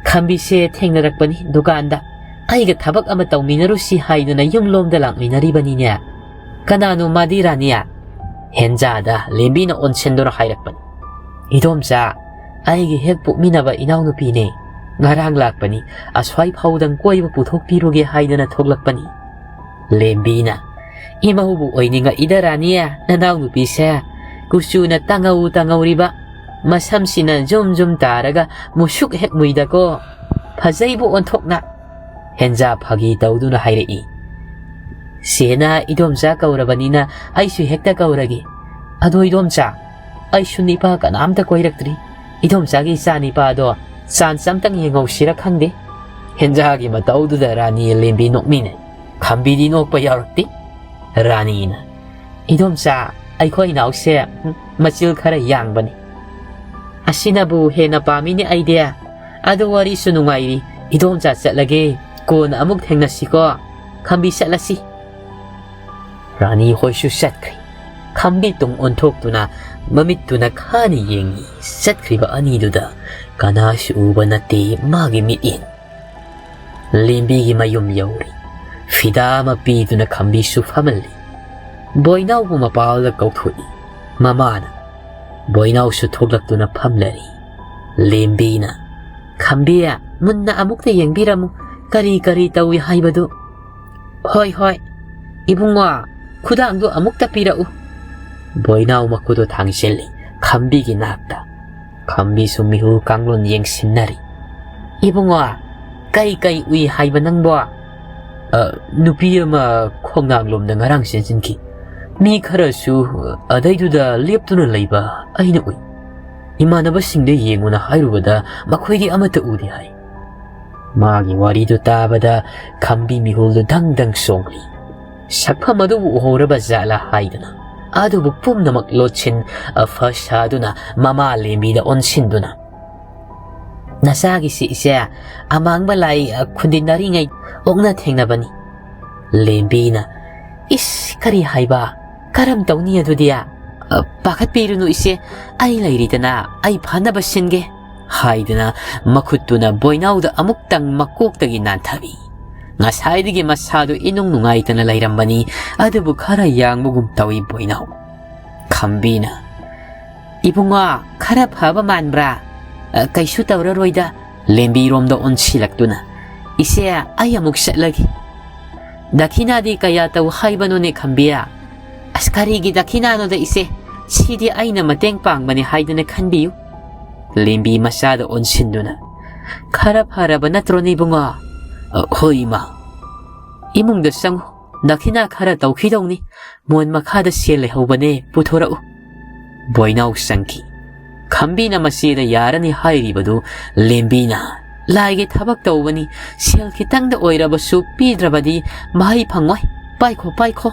"ꯈꯝꯕꯤꯁꯦ ꯊꯦꯡꯅꯔꯛꯄꯅꯤ ꯗꯨꯀꯥꯟꯗ꯫ ꯑꯩꯒ ꯊꯕꯛ ꯑꯃ ꯇꯧꯃꯤꯟꯅꯔꯨꯁꯤ ꯍꯥꯏꯗꯨꯅ ꯌꯨꯝꯂꯣꯝꯗ ꯂꯥꯛꯃꯤꯟꯅꯔꯤꯕꯅꯤꯅꯦ"꯫ "ꯀꯅꯥꯅꯣ ꯃꯥꯗꯤ ꯔꯥꯅꯤ?" ꯍꯦꯟꯖꯥꯗ ꯂꯦꯝꯕꯤꯅ ꯑꯣꯟꯁꯤꯟꯗꯨꯅ ꯍꯥꯏꯔꯛꯄꯅꯤ꯫ "ꯏꯗꯣꯝꯆꯥ, ꯑꯩꯒꯤ ꯍꯦꯛ ꯄꯣꯛꯃꯤꯟꯅꯕ ꯏꯅꯥꯎꯅꯨꯄꯤꯅꯦ꯫ ꯉꯔꯥꯡ ꯂꯥꯛꯄꯅꯤ, ꯑꯁ꯭ꯋꯥꯏ ꯐꯥꯎꯗꯪ ꯀꯣꯏꯕ ꯄꯨꯊꯣꯛꯄꯤꯔꯨꯒꯦ ꯍꯥꯏꯗꯅ ꯊꯣꯛꯂꯛꯄꯅꯤ"꯫ ꯂꯦꯝꯕꯤꯅ, "ꯏꯃꯧꯕꯨ ꯑꯣꯏꯅꯤꯡꯉꯛꯏꯗ ꯔꯥꯅꯤ, ꯅꯅꯥꯎꯅꯨꯄꯤꯁꯦ꯫ ꯀꯨꯆꯨꯅ ꯇꯥꯡꯉꯧ ꯇꯥꯡꯉꯧꯔꯤꯕ, ꯃꯁꯝꯁꯤꯅ ꯖꯨꯝ ꯖꯨꯝ ꯇꯥꯔꯒ ꯃꯨꯁꯨꯛ ꯍꯦꯛ ꯃꯨꯏꯗꯀꯣ꯫ ꯐꯖꯩꯕꯨ ꯑꯣꯟꯊꯣꯛꯅ"꯫ ꯍꯦꯟꯖꯥ ꯐꯥꯒꯤ ꯇꯧꯗꯨꯅ ꯍꯥꯏꯔꯛꯏ꯫ "ꯆꯦꯅ ꯏꯗꯣꯝꯆꯥ ꯀꯧꯔꯕꯅꯤꯅ ꯑꯩꯁꯨ ꯍꯦꯛꯇ ꯀꯧꯔꯒꯦ꯫ ꯑꯗꯣ ꯏꯗꯣꯝꯆꯥ, ꯑꯩꯁꯨ ꯅꯤꯄꯥ ꯀꯅꯥꯝꯇ ꯀꯣꯏꯔꯛꯇ꯭ꯔꯤ꯫ ꯏꯗꯣꯝꯆꯥꯒꯤ ꯏꯆꯥ ꯅꯤꯄꯥꯗꯣ ꯆꯥꯟꯁ ꯑꯝꯇꯪ ꯌꯦꯡꯍꯧꯁꯤꯔ ꯈꯪꯗꯦ"꯫ ꯍꯦꯟꯖꯥꯒꯤ ꯃꯇꯧꯗꯨꯗ ꯔꯥꯅꯤ ꯂꯦꯝꯕꯤ ꯅꯣꯛꯃꯤꯟꯅꯩ꯫ ꯈꯝꯕꯤꯗꯤ ꯅꯣꯛꯄ ꯌꯥꯎꯔꯛꯇꯦ꯫ ꯔꯥꯅꯤꯅ, "ꯏꯗꯣꯝꯆꯥ, ꯑꯩꯈꯣꯏ ꯏꯅꯥꯎꯁꯦ, ꯎꯝ, ꯃꯆꯤꯜ ꯈꯔ ꯌꯥꯡꯕꯅꯤ꯫ ꯑꯁꯤꯅꯕꯨ ꯍꯦꯟꯅ ꯄꯥꯝꯃꯤꯅꯦ ꯑꯩꯗꯤ꯫ ꯑꯗꯨ ꯋꯥꯔꯤꯁꯨ ꯅꯨꯡꯉꯥꯏꯔꯤ꯫ ꯏꯗꯣꯝꯆꯥ ꯆꯠꯂꯒꯦ꯫ ꯀꯣꯟꯅ ꯑꯃꯨꯛ ꯊꯦꯡꯅꯁꯤꯀꯣ꯫ ꯈꯝꯕꯤ ꯆꯠꯂꯁꯤ"꯫ ꯔꯥꯅꯤ ꯍꯣꯏꯁꯨ ꯆꯠꯈ꯭ꯔꯦ꯫ ꯈꯝꯕꯤ ꯇꯨꯡ ꯑꯣꯟꯊꯣꯛꯇꯨꯅ ꯃꯃꯤꯠꯇꯨꯅ ꯈꯥꯅ ꯌꯦꯡꯉꯤ꯫ ꯆꯠꯈ꯭ꯔꯤꯕ ꯑꯅꯤꯗꯨꯗ ꯀꯅꯥꯁꯨ ꯎꯕ ꯅꯠꯇꯦ ꯃꯥꯒꯤ ꯃꯤꯠꯌꯦꯡ꯫ ꯂꯦꯝꯕꯤꯒꯤ ꯃꯌꯨꯝ ꯌꯧꯔꯦ꯫ ꯐꯤꯗꯥ ꯑꯃ ꯄꯤꯗꯨꯅ ꯈꯝꯕꯤꯁꯨ ꯐꯝꯍꯜꯂꯤ꯫ ꯕꯣꯏꯅꯥꯎꯕꯨ ꯃꯄꯥꯜꯗ ꯀꯧꯊꯣꯛꯏ꯫ ꯃꯃꯥꯅ, ꯕꯣꯏꯅꯥꯎꯁꯨ ꯊꯣꯛꯂꯛꯇꯨꯅ ꯐꯝꯂꯔꯤ꯫ ꯂꯦꯝꯕꯤꯅ, "ꯈꯝꯕꯤ, ꯃꯨꯟꯅ ꯑꯃꯨꯛꯇ ꯌꯦꯡꯕꯤꯔꯝꯃꯨ, ꯀꯔꯤ ꯀꯔꯤ ꯇꯧꯏ ꯍꯥꯏꯕꯗꯨ꯫" "ꯍꯣꯏ, ꯍꯣꯏ, ꯏꯕꯨꯡꯉꯣ, ꯈꯨꯗꯥꯡꯗꯨ ꯑꯃꯨꯛꯇ ꯄꯤꯔꯛꯎ꯫" ꯕꯣꯏꯅꯥꯎ ꯃꯈꯨꯗꯨ ꯊꯥꯡꯖꯤꯜꯂꯤ ꯈꯝꯕꯤꯒꯤ ꯅꯥꯛꯇ꯫ ꯈꯝꯕꯤꯁꯨ ꯃꯤꯍꯨ ꯀꯥꯡꯂꯣꯟ ꯌꯦꯡꯁꯤꯟꯅꯔꯤ꯫ "ꯏꯕꯨꯡꯉꯣ, ꯀꯩ ꯀꯩ ꯎꯏ ꯍꯥꯏꯕ ꯅꯪꯕꯣ?" "ꯑ, ꯅꯨꯄꯤ ꯑꯃ ꯈꯣꯡꯅꯥꯡꯂꯣꯝꯗ ꯉꯔꯥꯡ ꯆꯦꯟꯁꯤꯟꯈꯤ꯫ ꯃꯤ ꯈꯔꯁꯨ ꯑꯗꯩꯗꯨꯗ ꯂꯦꯞꯇꯨꯅ ꯂꯩꯕ ꯑꯩꯅ ꯎꯏ꯫ ꯏꯃꯥꯟꯅꯕꯁꯤꯡꯗ ꯌꯦꯡꯉꯨꯅ ꯍꯥꯏꯔꯨꯕꯗ ꯃꯈꯣꯏꯗꯤ ꯑꯃꯠꯇ ꯎꯗꯦ ꯍꯥꯏ꯫" ꯃꯥꯒꯤ ꯋꯥꯔꯤꯗꯨ ꯇꯥꯕꯗ ꯈꯝꯕꯤ ꯃꯤꯍꯨꯜꯗꯨ ꯗꯪ ꯗꯪ ꯆꯣꯡꯂꯤ꯫ ꯁꯛꯐꯝ ꯑꯗꯨꯕꯨ ꯎꯍꯧꯔꯕ ꯖꯥꯠꯂꯥ ꯍꯥꯏꯗꯨꯅ, ꯑꯗꯨꯕꯨ ꯄꯨꯝꯅꯃꯛ ꯂꯣꯠꯁꯤꯟ ꯐ ꯁꯥꯗꯨꯅ ꯃꯃꯥ ꯂꯦꯝꯕꯤꯗ ꯑꯣꯟꯁꯤꯟꯗꯨꯅ, "ꯅꯆꯥꯒꯤꯁꯤ, ꯏꯆꯦ, ꯑꯃꯥꯡꯕ ꯂꯥꯏ ꯈꯨꯟꯗꯤꯟꯅꯔꯤꯉꯩ ꯑꯣꯛꯅ ꯊꯦꯡꯅꯕꯅꯤ꯫" ꯂꯦꯝꯕꯤꯅ, "ꯏꯁ, ꯀꯔꯤ ꯍꯥꯏꯕ? ꯀꯔꯝ ꯇꯧꯅꯤ ꯑꯗꯨꯗꯤ?" "ꯄꯥꯈꯠꯄꯤꯔꯨꯅꯨ, ꯏꯆꯦ, ꯑꯩ ꯂꯩꯔꯤꯗꯅ, ꯑꯩ ꯐꯅꯕ ꯁꯤꯟꯒꯦ" ꯍꯥꯏꯗꯨꯅ ꯃꯈꯨꯠꯇꯨꯅ ꯕꯣꯏꯅꯥꯎꯗ ꯑꯃꯨꯛꯇꯪ ꯃꯀꯣꯛꯇꯒꯤ ꯅꯥꯟꯊꯕꯤ꯫ ꯉꯁꯥꯏꯗꯒꯤ ꯃꯁꯥꯗꯨ ꯏꯅꯨꯡ ꯅꯨꯡꯉꯥꯏꯇꯅ ꯂꯩꯔꯝꯕꯅꯤ, ꯑꯗꯨꯕꯨ ꯈꯔ ꯌꯥꯡꯕꯒꯨꯝ ꯇꯧꯏ ꯕꯣꯏꯅꯥꯎ꯫ ꯈꯝꯕꯤꯅ, "ꯏꯕꯨꯡꯉꯣ, ꯈꯔ ꯐꯕ ꯃꯥꯟꯕ꯭ꯔꯥ?" "ꯑ, ꯀꯩꯁꯨ ꯇꯧꯔꯔꯣꯏꯗ꯫" ꯂꯦꯝꯕꯤꯔꯣꯝꯗ ꯑꯣꯟꯁꯤꯜꯂꯛꯇꯨꯅ, "ꯏꯆꯦ, ꯑꯩ ꯑꯃꯨꯛ ꯆꯠꯂꯒꯦ꯫" "ꯗꯈꯤꯅꯥꯗꯤ ꯀꯌꯥ ꯇꯧ ꯍꯥꯏꯕꯅꯣꯅꯦ, ꯈꯝꯕꯤ?" "ꯑꯁ, ꯀꯔꯤꯒꯤ ꯗꯈꯤꯅꯥꯅꯣꯗ, ꯏꯆꯦ? ꯁꯤꯗꯤ ꯑꯩꯅ ꯃꯇꯦꯡ ꯄꯥꯡꯕꯅꯤ ꯍꯥꯏꯗꯅ ꯈꯟꯕꯤꯌꯨ꯫" ꯂꯦꯝꯕꯤ ꯃꯆꯥꯗ ꯑꯣꯟꯁꯤꯟꯗꯨꯅ, "ꯈꯔ ꯐꯔꯕ ꯅꯠꯇ꯭ꯔꯣꯅꯦ, ꯏꯕꯨꯡꯉꯣ?" "ꯑ, ꯍꯣꯏ, ꯏꯃꯥ꯫" "ꯏꯃꯨꯡꯗ ꯆꯪꯉꯨ, ꯗꯈꯤꯅꯥ ꯈꯔ ꯇꯧꯈꯤꯗꯧꯅꯤ꯫ ꯃꯣꯟ ꯃꯈꯥꯗ ꯁꯦꯜ ꯂꯩꯍꯧꯕꯅꯦ, ꯄꯨꯊꯣꯔꯛꯎ꯫" ꯕꯣꯏꯅꯥꯎ ꯆꯪꯈꯤ꯫ ꯈꯝꯕꯤꯅ ꯃꯆꯦꯗ ꯌꯥꯔꯅꯤ ꯍꯥꯏꯔꯤꯕꯗꯨ ꯂꯦꯝꯕꯤꯅ, "ꯂꯥꯏꯒꯤ ꯊꯕꯛ ꯇꯧꯕꯅꯤ, ꯁꯦꯜ ꯈꯤꯇꯪꯗ ꯑꯣꯏꯔꯕꯁꯨ ꯄꯤꯗ꯭ꯔꯕꯗꯤ ꯃꯍꯩ ꯐꯪꯉꯣꯏ꯫ ꯄꯥꯏꯈꯣ, ꯄꯥꯏꯈꯣ꯫"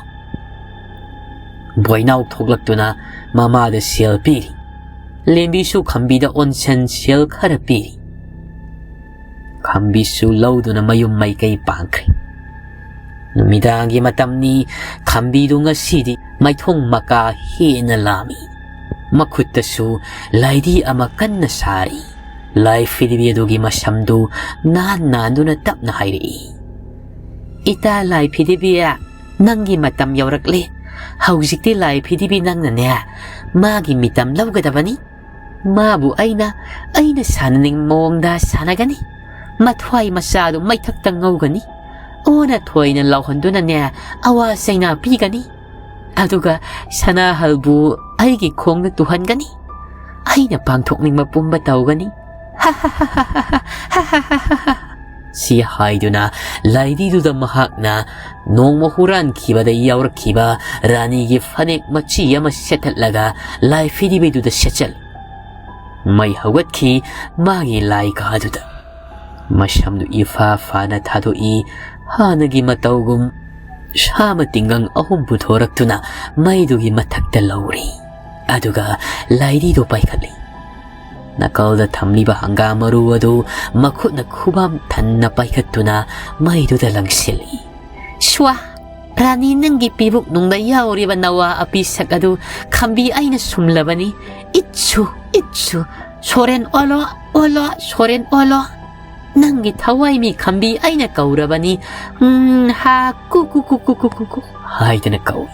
ꯕꯣꯏꯅꯥꯎ ꯊꯣꯛꯂꯛꯇꯨꯅ ꯃꯃꯥꯗ ꯁꯦꯜ ꯄꯤꯔꯤ꯫ ꯂꯦꯝꯕꯤꯁꯨ ꯈꯝꯕꯤꯗ ꯑꯣꯟꯁꯟ ꯁꯦꯜ ꯈꯔ ꯄꯤꯔꯤ꯫ ꯈꯝꯕꯤꯁꯨ ꯂꯧꯗꯨꯅ ꯃꯌꯨꯝ ꯃꯥꯏꯀꯩ ꯄꯥꯡꯈ꯭ꯔꯦ꯫ ꯅꯨꯃꯤꯗꯥꯡꯒꯤ ꯃꯇꯝꯅꯤ꯫ ꯈꯝꯕꯤꯗꯨ ꯉꯁꯤꯗꯤ ꯃꯥꯏꯊꯣꯡ ꯃꯀꯥ ꯍꯦꯟꯅ ꯂꯥꯝꯃꯤ꯫ ꯃꯈꯨꯠꯇꯁꯨ ꯂꯥꯏꯙꯤ ꯑꯃ ꯀꯟꯅ ꯁꯥꯔꯤ꯫ ꯂꯥꯏ ꯐꯤꯗꯤꯕꯤ ꯑꯗꯨꯒꯤ ꯃꯁꯝꯗꯨ ꯅꯥꯟ ꯅꯥꯟꯗꯨꯅ ꯇꯞꯅ ꯍꯥꯏꯔꯛꯏ, "ꯏꯇꯥ ꯂꯥꯏ ꯐꯤꯗꯤꯕꯤ, ꯅꯪꯒꯤ ꯃꯇꯝ ꯌꯧꯔꯛꯂꯦ꯫ ꯍꯧꯖꯤꯛꯇꯤ ꯂꯥꯏ ꯐꯤꯗꯤꯕꯤ ꯅꯪꯅꯅꯦ, ꯃꯥꯒꯤ ꯃꯤꯇꯝ ꯂꯧꯒꯗꯕꯅꯤ꯫ ꯃꯥꯕꯨ ꯑꯩꯅ, ꯑꯩꯅ ꯁꯥꯟꯅꯅꯤꯡꯕ ꯃꯑꯣꯡꯗ ꯁꯥꯟꯅꯒꯅꯤ꯫ ꯃꯊ꯭ꯋꯥꯏ ꯃꯆꯥꯗꯨ ꯃꯩꯊꯛꯇ ꯉꯧꯒꯅꯤ꯫ ꯑꯣꯟꯅ ꯊꯣꯏꯅ ꯂꯥꯎꯍꯟꯗꯨꯅꯅꯦ, ꯑꯋꯥ ꯆꯩꯅꯥ ꯄꯤꯒꯅꯤ꯫ ꯑꯗꯨꯒ ꯁꯅꯥꯍꯜꯕꯨ ꯑꯩꯒꯤ ꯈꯣꯡꯗ ꯇꯨꯍꯟꯒꯅꯤ꯫ ꯑꯩꯅ ꯄꯥꯡꯊꯣꯛꯅꯤꯡꯕ ꯄꯨꯝꯕ ꯇꯧꯒꯅꯤ꯫ ꯁꯤ ꯍꯥꯏꯗꯨꯅ ꯂꯥꯏꯙꯤꯗꯨꯗ ꯃꯍꯥꯛꯅ ꯅꯣꯡꯃ ꯍꯨꯔꯥꯟꯈꯤꯕꯗ ꯌꯥꯎꯔꯛꯈꯤꯕ ꯔꯥꯅꯤꯒꯤ ꯐꯅꯦꯛ ꯃꯆꯤ ꯑꯃ ꯁꯦꯠꯊꯠꯂꯒ ꯂꯥꯏ ꯐꯤꯗꯤꯕꯤꯗꯨꯗ ꯁꯦꯠꯆꯜꯂꯤ꯫ ꯃꯩ ꯍꯧꯒꯠꯈꯤ ꯃꯥꯒꯤ ꯂꯥꯏ ꯀꯥꯗꯨꯗ꯫ ꯃꯁꯝꯗꯨ ꯏꯐꯥ ꯐꯥꯅ ꯊꯥꯗꯣꯛꯏ꯫ ꯍꯥꯟꯅꯒꯤ ꯃꯇꯧꯒꯨꯝ ꯁꯥꯃ ꯇꯤꯡꯒꯪ ꯑꯍꯨꯝ ꯄꯨꯊꯣꯔꯛꯇꯨꯅ ꯃꯩꯗꯨꯒꯤ ꯃꯊꯛꯇ ꯂꯧꯔꯤ꯫ ꯑꯗꯨꯒ ꯂꯥꯏꯙꯤꯗꯨ ꯄꯥꯏꯈꯠꯂꯤ꯫ ꯅꯥꯀꯜꯗ ꯊꯝꯂꯤꯕ ꯍꯪꯒꯥꯝ ꯃꯔꯨ ꯑꯗꯨ ꯃꯈꯨꯠꯅ ꯈꯨꯕꯥꯝ ꯊꯟꯅ ꯄꯥꯏꯈꯠꯇꯨꯅ ꯃꯩꯗꯨꯗ ꯂꯪꯁꯤꯜꯂꯤ꯫ ꯁ꯭ꯋꯥ! ꯔꯥꯅꯤ, ꯅꯪꯒꯤ ꯄꯤꯕꯨꯛ ꯅꯨꯡꯗ ꯌꯥꯎꯔꯤꯕ ꯅꯋꯥ ꯑꯄꯤꯁꯛ ꯑꯗꯨ ꯈꯝꯕꯤ ꯑꯩꯅ ꯁꯨꯝꯂꯕꯅꯤ꯫ ꯏꯠꯁꯨ, ꯏꯠꯁꯨ, ꯁꯣꯔꯦꯟ ꯑꯣꯜꯂꯣ, ꯑꯣꯜꯂꯣ, ꯁꯣꯔꯦꯟ ꯑꯣꯜꯂꯣ꯫ ꯅꯪꯒꯤ ꯊꯋꯥꯏ ꯃꯤ ꯈꯝꯕꯤ ꯑꯩꯅ ꯀꯧꯔꯕꯅꯤ꯫ ꯎꯝ, ꯍꯥ, ꯀꯨ, ꯀꯨ, ꯀꯨ, ꯀꯨ, ꯀꯨ, ꯀꯨ, ꯀꯨ ꯍꯥꯏꯗꯨꯅ ꯀꯧꯏ꯫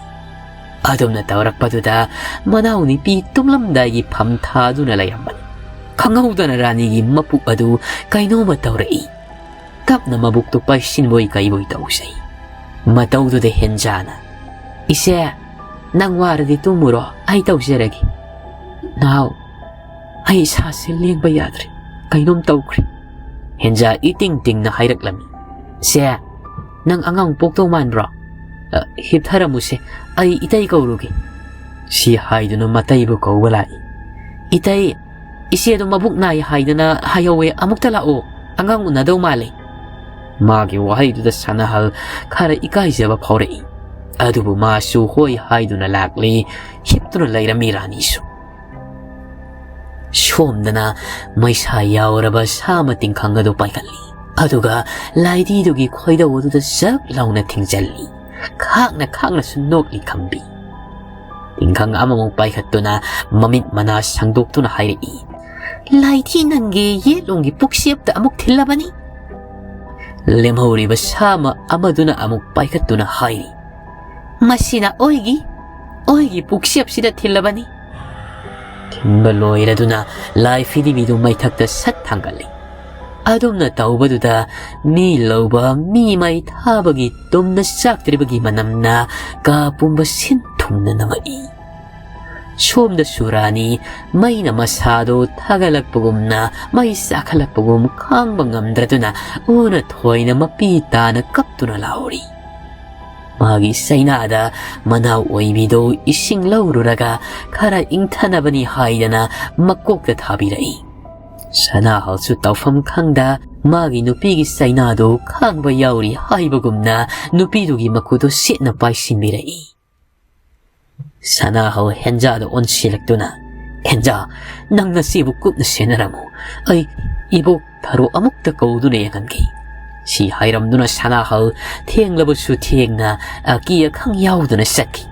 ꯑꯗꯨꯝꯅ ꯇꯧꯔꯛꯄꯗꯨꯗ ꯃꯅꯥꯎ ꯅꯨꯄꯤ ꯇꯨꯝꯂꯝꯗꯥꯏꯒꯤ ꯐꯝ ꯊꯥꯗꯨꯅ ꯂꯩꯔꯝꯕꯅꯤ꯫ ꯈꯪꯍꯧꯗꯅ ꯔꯥꯅꯤꯒꯤ ꯃꯄꯨꯛ ꯑꯗꯨ ꯀꯩꯅꯣꯝꯃ ꯇꯧꯔꯛꯏ꯫ ꯇꯞꯅ ꯃꯕꯨꯛꯇꯨ ꯄꯥꯏꯁꯤꯟꯕꯣꯏ ꯀꯩꯕꯣꯏ ꯇꯧꯖꯩ꯫ ꯃꯇꯧꯗꯨꯗ ꯍꯦꯟꯖꯥꯅ, "ꯏꯆꯦ, ꯅꯪ ꯋꯥꯔꯗꯤ ꯇꯨꯝꯃꯨꯔꯣ, ꯑꯩ ꯇꯧꯖꯔꯒꯦ꯫" "ꯅꯥꯎ, ꯑꯩ ꯏꯁꯥꯁꯦ ꯂꯦꯡꯕ ꯌꯥꯗ꯭ꯔꯦ, ꯀꯩꯅꯣꯝ ꯇꯧꯈ꯭ꯔꯦ꯫" ꯍꯦꯟꯖꯥ ꯏꯇꯤꯡ ꯇꯤꯡꯅ ꯍꯥꯏꯔꯛꯂꯝꯃꯤ꯫ "ꯁꯦ, ꯅꯪ ꯑꯉꯥꯡ ꯄꯣꯛꯇꯧ ꯃꯥꯟꯕ꯭ꯔꯣ? ꯑ, ꯍꯤꯞꯊꯔꯝꯃꯨꯁꯦ, ꯑꯩ ꯏꯇꯩ ꯀꯧꯔꯨꯒꯦ꯫" ꯁꯤ ꯍꯥꯏꯗꯨꯅ ꯃꯇꯩꯕꯨ ꯀꯧꯕ ꯂꯥꯛꯏ꯫ "ꯏꯇꯩ, ꯏꯆꯦꯗꯣ ꯃꯕꯨꯛ ꯅꯥꯏ ꯍꯥꯏꯗꯅ ꯍꯥꯏꯍꯧꯋꯦ, ꯑꯃꯨꯛꯇ ꯂꯥꯛꯑꯣ, ꯑꯉꯥꯡ ꯎꯅꯗꯧ ꯃꯥꯜꯂꯦ꯫" ꯃꯥꯒꯤ ꯋꯥꯍꯩꯗꯨꯗ ꯁꯅꯥꯍꯜ ꯈꯔ ꯏꯀꯥꯏꯖꯕ ꯐꯥꯎꯔꯛꯏ꯫ ꯑꯗꯨꯕꯨ ꯃꯥꯁꯨ ꯍꯣꯏ ꯍꯥꯏꯗꯨꯅ ꯂꯥꯛꯂꯤ꯫ ꯍꯤꯞꯇꯨꯅ ꯂꯩꯔꯝꯃꯤ ꯔꯥꯅꯤꯁꯨ꯫ ꯁꯣꯝꯗꯅ ꯃꯩꯁꯥ ꯌꯥꯎꯔꯕ ꯁꯥ ꯃꯇꯤꯡꯈꯪ ꯑꯗꯨ ꯄꯥꯏꯈꯠꯂꯤ꯫ ꯑꯗꯨꯒ ꯂꯥꯏꯙꯤꯗꯨꯒꯤ ꯈꯣꯏꯗꯧ ꯑꯗꯨꯗ ꯖꯛ ꯂꯥꯎꯅ ꯊꯤꯡꯖꯤꯜꯂꯤ꯫ ꯈꯥꯛꯅ ꯈꯥꯛꯅꯁꯨ ꯅꯣꯛꯂꯤ ꯈꯝꯕꯤ꯫ ꯇꯤꯡꯈꯪ ꯑꯃꯃꯨꯛ ꯄꯥꯏꯈꯠꯇꯨꯅ ꯃꯃꯤꯠ ꯃꯅꯥ ꯁꯪꯗꯣꯛꯇꯨꯅ ꯍꯥꯏꯔꯛꯏ, "ꯂꯥꯏꯙꯤ, ꯅꯪꯒꯤ ꯌꯦꯠꯂꯣꯝꯒꯤ ꯄꯨꯛꯁꯦꯞꯇ ꯑꯃꯨꯛ ꯊꯤꯜꯂꯕꯅꯤ꯫" ꯂꯦꯝꯍꯧꯔꯤꯕ ꯁꯥ ꯑꯃ ꯑꯃꯗꯨꯅ ꯑꯃꯨꯛ ꯄꯥꯏꯈꯠꯇꯨꯅ ꯍꯥꯏꯔꯤ, ꯃꯁꯤꯅ ꯑꯣꯏꯒꯤ, ꯑꯣꯏꯒꯤ ꯄꯨꯛꯁꯦꯞꯁꯤꯗ ꯊꯤꯜꯂꯕꯅꯤ꯫ ꯊꯤꯟꯕ ꯂꯣꯏꯔꯗꯨꯅ ꯂꯥꯏ ꯐꯤꯗꯤꯕꯤꯗꯨ ꯃꯩꯊꯛꯇ ꯁꯠ ꯊꯥꯡꯒꯠꯂꯤ꯫ ꯑꯗꯨꯝꯅ ꯇꯧꯕꯗꯨꯗ ꯃꯤ ꯂꯧꯕ, ꯃꯤ ꯃꯩ ꯊꯥꯕꯒꯤ ꯇꯨꯝꯅ ꯆꯥꯛꯇ꯭ꯔꯤꯕꯒꯤ ꯃꯅꯝꯅ ꯀꯥ ꯄꯨꯝꯕ ꯁꯤꯟ ꯊꯨꯡꯅ ꯅꯝꯃꯛꯏ꯫ ꯁꯣꯝꯗꯁꯨ ꯔꯥꯅꯤ ꯃꯩꯅ ꯃꯁꯥꯗꯨ ꯊꯥꯒꯠꯂꯛꯄꯒꯨꯝꯅ, ꯃꯩ ꯆꯥꯈꯠꯂꯛꯄꯒꯨꯝ ꯈꯥꯡꯕ ꯉꯝꯗ꯭ꯔꯗꯨꯅ ꯑꯣꯟꯅ ꯊꯣꯏꯅ ꯃꯄꯤ ꯇꯥꯅ ꯀꯞꯇꯨꯅ ꯂꯥꯎꯔꯤ꯫ ꯃꯥꯒꯤ ꯆꯩꯅꯥꯗ ꯃꯅꯥꯎ ꯑꯣꯏꯕꯤꯗꯨ ꯏꯁꯤꯡ ꯂꯧꯔꯨꯔꯒ ꯈꯔ ꯏꯪꯊꯅꯕꯅꯤ ꯍꯥꯏꯗꯅ ꯃꯀꯣꯛꯇ ꯊꯥꯕꯤꯔꯛꯏ꯫ ꯁꯅꯥꯍꯜꯁꯨ ꯇꯧꯐꯝ ꯈꯪꯗ ꯃꯥꯒꯤ ꯅꯨꯄꯤꯒꯤ ꯆꯩꯅꯥꯗꯨ ꯈꯥꯡꯕ ꯌꯥꯎꯔꯤ ꯍꯥꯏꯕꯒꯨꯝꯅ ꯅꯨꯄꯤꯗꯨꯒꯤ ꯃꯈꯨꯠꯇꯨ ꯁꯦꯠꯅ ꯄꯥꯏꯁꯤꯟꯕꯤꯔꯛꯏ꯫ ꯁꯅꯥꯍꯧ ꯍꯦꯟꯖꯥꯗ ꯑꯣꯟꯁꯤꯜꯂꯛꯇꯨꯅ, "ꯍꯦꯟꯖꯥ, ꯅꯪ ꯅꯆꯦꯕꯨ ꯀꯨꯞꯅ ꯁꯦꯟꯅꯔꯝꯃꯨ꯫ ꯑꯩ ꯏꯕꯣꯛ ꯊꯔꯣ ꯑꯃꯨꯛꯇ ꯀꯧꯗꯨꯅ ꯌꯦꯡꯍꯟꯒꯦ"꯫ ꯁꯤ ꯍꯥꯏꯔꯝꯗꯨꯅ ꯁꯅꯥꯍꯧ ꯊꯦꯡꯂꯕꯁꯨ ꯊꯦꯡꯅ ꯑꯀꯤ ꯑꯈꯪ ꯌꯥꯎꯗꯅ ꯆꯠꯈꯤ꯫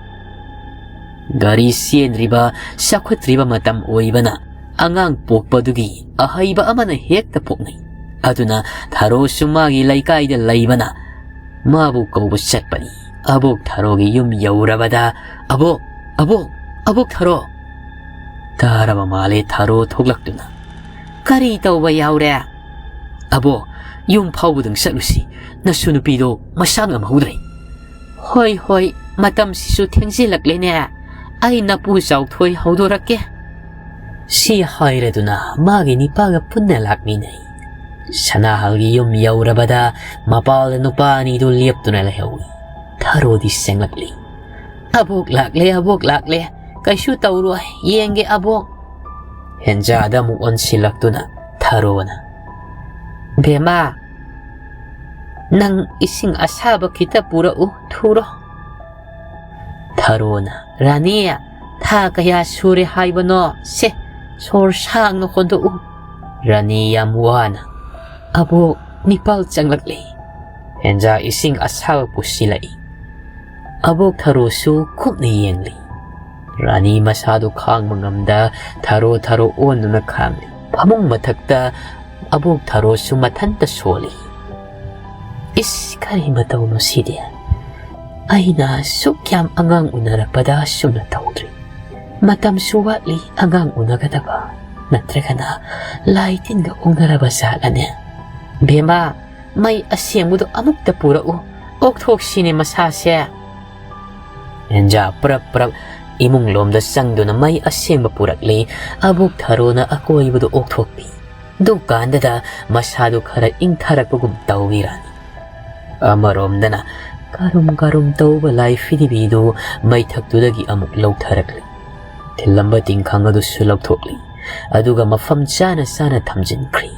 ꯒꯥꯔꯤ ꯆꯦꯟꯗ꯭ꯔꯤꯕ, ꯆꯥꯎꯈꯠꯇ꯭ꯔꯤꯕ ꯃꯇꯝ ꯑꯣꯏꯕꯅ ꯑꯉꯥꯡ ꯄꯣꯛꯄꯗꯨꯒꯤ ꯑꯍꯩꯕ ꯑꯃꯅ ꯍꯦꯛꯇ ꯄꯣꯛꯅꯩ꯫ ꯑꯗꯨꯅ ꯊꯔꯣꯁꯨ ꯃꯥꯒꯤ ꯂꯩꯀꯥꯏꯗ ꯂꯩꯕꯅ ꯃꯥꯕꯨ ꯀꯧꯕ ꯆꯠꯄꯅꯤ꯫ ꯑꯕꯣꯛ ꯊꯔꯣꯒꯤ ꯌꯨꯝ ꯌꯧꯔꯕꯗ, "ꯑꯕꯣꯛ, ꯑꯕꯣꯛ, ꯑꯕꯣꯛ ꯊꯔꯣ!" ꯇꯥꯔꯕ ꯃꯥꯜꯂꯦ ꯊꯔꯣ ꯊꯣꯛꯂꯛꯇꯨꯅ꯫ "ꯀꯔꯤ ꯇꯧꯕ ꯌꯥꯎꯔꯦ?" "ꯑꯕꯣꯛ, ꯌꯨꯝ ꯐꯥꯎꯕꯗꯪ ꯆꯠꯂꯨꯁꯤ꯫ ꯅꯁꯨ ꯅꯨꯄꯤꯗꯣ ꯃꯁꯥ ꯉꯝꯍꯧꯗ꯭ꯔꯦ"꯫ "ꯍꯣꯏ, ꯍꯣꯏ, ꯃꯇꯝꯁꯤꯁꯨ ꯊꯦꯡꯖꯤꯜꯂꯛꯂꯦꯅꯦ꯫ ꯑꯩ ꯅꯄꯨ ꯆꯥꯎꯊꯣꯏ ꯍꯧꯗꯣꯔꯛꯀꯦ"꯫ ꯁꯤ ꯍꯥꯏꯔꯗꯨꯅ ꯃꯥꯒꯤ ꯅꯤꯄꯥꯒ ꯄꯨꯟꯅ ꯂꯥꯛꯃꯤꯟꯅꯩ꯫ ꯁꯅꯥꯍꯜꯒꯤ ꯌꯨꯝ ꯌꯧꯔꯕꯗ ꯃꯄꯥꯜꯗ ꯅꯨꯄꯥ ꯑꯅꯤꯗꯨ ꯂꯦꯞꯇꯨꯅ ꯂꯩꯍꯧꯏ꯫ ꯊꯔꯣꯗꯤ ꯆꯪꯂꯛꯂꯤ꯫ "ꯑꯕꯣꯛ ꯂꯥꯛꯂꯦ, ꯑꯕꯣꯛ ꯂꯥꯛꯂꯦ꯫ ꯀꯩꯁꯨ ꯇꯧꯔꯣꯏ, ꯌꯦꯡꯒꯦ ꯑꯕꯣꯛ"꯫ ꯍꯦꯟꯖꯥꯗ ꯑꯃꯨꯛ ꯑꯣꯟꯁꯤꯜꯂꯛꯇꯨꯅ ꯊꯔꯣꯅ, "ꯕꯦꯝꯃ, ꯅꯪ ꯏꯁꯤꯡ ꯑꯁꯥꯕ ꯈꯤꯇ ꯄꯨꯔꯛꯎ, ꯊꯨꯔꯣ"꯫ ꯊꯔꯣꯅ, "ꯔꯥꯅꯤ, ꯊꯥ ꯀꯌꯥ ꯁꯨꯔꯦ ꯍꯥꯏꯕꯅꯣ? ꯁꯦ, ꯁꯣꯔ ꯁꯥꯡꯅ ꯍꯣꯟꯗꯣꯛꯎ"꯫ ꯔꯥꯅꯤ ꯌꯥꯝ ꯋꯥꯅ, "ꯑꯕꯣꯛ, ꯅꯤꯄꯥꯜ ꯆꯪꯂꯛꯂꯦ"꯫ ꯍꯦꯟꯖꯥ ꯏꯁꯤꯡ ꯑꯁꯥꯕ ꯄꯨꯁꯤꯜꯂꯛꯏ꯫ ꯑꯕꯣꯛ ꯊꯔꯣꯁꯨ ꯀꯨꯞꯅ ꯌꯦꯡꯂꯤ꯫ ꯔꯥꯅꯤ ꯃꯁꯥꯗꯨ ꯈꯥꯡꯕ ꯉꯝꯗ ꯊꯔꯣ ꯊꯔꯣ ꯑꯣꯟꯗꯨꯅ ꯈꯥꯡꯂꯤ꯫ ꯐꯃꯨꯡ ꯃꯊꯛꯇ ꯑꯕꯣꯛ ꯊꯔꯣꯁꯨ ꯃꯊꯟꯇ ꯁꯣꯜꯂꯤ꯫ "ꯏꯁ, ꯀꯔꯤ ꯃꯇꯧꯅꯣ ꯁꯤꯗꯤ? ꯑꯩꯅ ꯁꯨꯛ ꯌꯥꯝ ꯑꯉꯥꯡ ꯎꯅꯔꯛꯄꯗ ꯑꯁꯨꯝꯅ ꯇꯧꯗ꯭ꯔꯤ꯫ ꯃꯇꯝꯁꯨ ꯋꯥꯠꯂꯤ ꯑꯉꯥꯡ ꯎꯅꯒꯗꯕ, ꯅꯠꯇ꯭ꯔꯒꯅ ꯂꯥꯏ ꯇꯤꯟꯒ ꯑꯣꯛꯅꯔꯕ ꯖꯥꯠꯂꯅꯦ? ꯕꯦꯝꯃ, ꯃꯩ ꯑꯁꯦꯡꯕꯗꯣ ꯑꯃꯨꯛꯇ ꯄꯨꯔꯛꯎ, ꯑꯣꯛꯊꯣꯛꯁꯤꯅꯦ ꯃꯁꯥꯁꯦ꯫ ꯑꯦꯟꯖꯥ ꯄ꯭ꯔꯞ ꯄ꯭ꯔꯞ ꯏꯃꯨꯡ ꯂꯣꯝꯗ ꯆꯪꯗꯨꯅ ꯃꯩ ꯑꯁꯦꯡꯕ ꯄꯨꯔꯛꯂꯤ꯫ ꯑꯕꯣꯛ ꯊꯔꯣꯅ ꯑꯀꯣꯏꯕꯗꯨ ꯑꯣꯛꯊꯣꯛꯄꯤ꯫ ꯗꯨꯀꯥꯟꯗꯨꯗ ꯃꯁꯥꯗꯨ ꯈꯔ ꯏꯪꯊꯔꯛꯄꯒꯨꯝ ꯇꯧꯏ ꯔꯥꯅꯤ꯫ ꯑꯃꯔꯣꯝꯗꯅ ꯀꯔꯨꯝ ꯀꯔꯨꯝ ꯇꯧꯕ ꯂꯥꯏ ꯐꯤꯗꯤꯕꯤꯗꯨ ꯃꯩꯊꯛꯇꯨꯗꯒꯤ ꯑꯃꯨꯛ ꯂꯧꯊꯔꯛꯂꯤ꯫ ꯊꯤꯜꯂꯝꯕ ꯇꯤꯡꯈꯪ ꯑꯗꯨꯁꯨ ꯂꯧꯊꯣꯛꯂꯤ꯫ ꯑꯗꯨꯒ ꯃꯐꯝ ꯆꯥꯅ ꯆꯥꯅ ꯊꯝꯖꯤꯟꯈ꯭ꯔꯤ꯫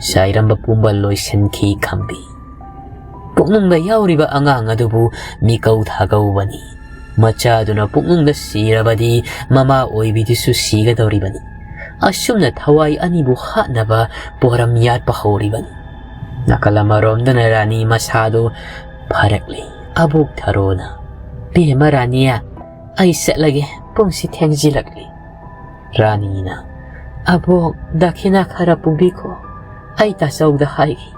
ꯆꯥꯏꯔꯝꯕ ꯄꯨꯝꯕ ꯂꯣꯏꯁꯤꯟꯈꯤ ꯈꯝꯕꯤ꯫ ꯄꯨꯛꯅꯨꯡꯗ ꯌꯥꯎꯔꯤꯕ ꯑꯉꯥꯡ ꯑꯗꯨꯕꯨ ꯃꯤꯀꯧ ꯊꯥꯒꯧꯕꯅꯤ꯫ ꯃꯆꯥꯗꯨꯅ ꯄꯨꯛꯅꯨꯡꯗ ꯁꯤꯔꯕꯗꯤ ꯃꯃꯥ ꯑꯣꯏꯕꯤꯗꯨꯁꯨ ꯁꯤꯒꯗꯧꯔꯤꯕꯅꯤ꯫ ꯑꯁꯨꯝꯅ ꯊꯋꯥꯏ ꯑꯅꯤꯕꯨ ꯍꯥꯠꯅꯕ ꯄꯣꯔꯝ ꯌꯥꯠꯄ ꯍꯧꯔꯤꯕꯅꯤ꯫ ꯅꯥꯀꯜ ꯑꯃꯔꯣꯝꯗꯅ ꯔꯥꯅꯤ ꯃꯁꯥꯗꯨ ꯐꯔꯛꯂꯤ꯫ ꯑꯕꯣꯛ ꯊꯔꯣꯅ, "ꯕꯦꯝꯃ ꯔꯥꯅꯤ, ꯑꯩ ꯆꯠꯂꯒꯦ, ꯄꯨꯡꯁꯤ ꯊꯦꯡꯖꯤꯜꯂꯛꯂꯤ꯫" ꯔꯥꯅꯤꯅ, "ꯑꯕꯣꯛ, ꯗꯈꯤꯅꯥ ꯈꯔ ꯄꯨꯕꯤꯈꯣ, ꯑꯩ ꯇꯥꯆꯧꯗ ꯍꯥꯏꯒꯦ꯫"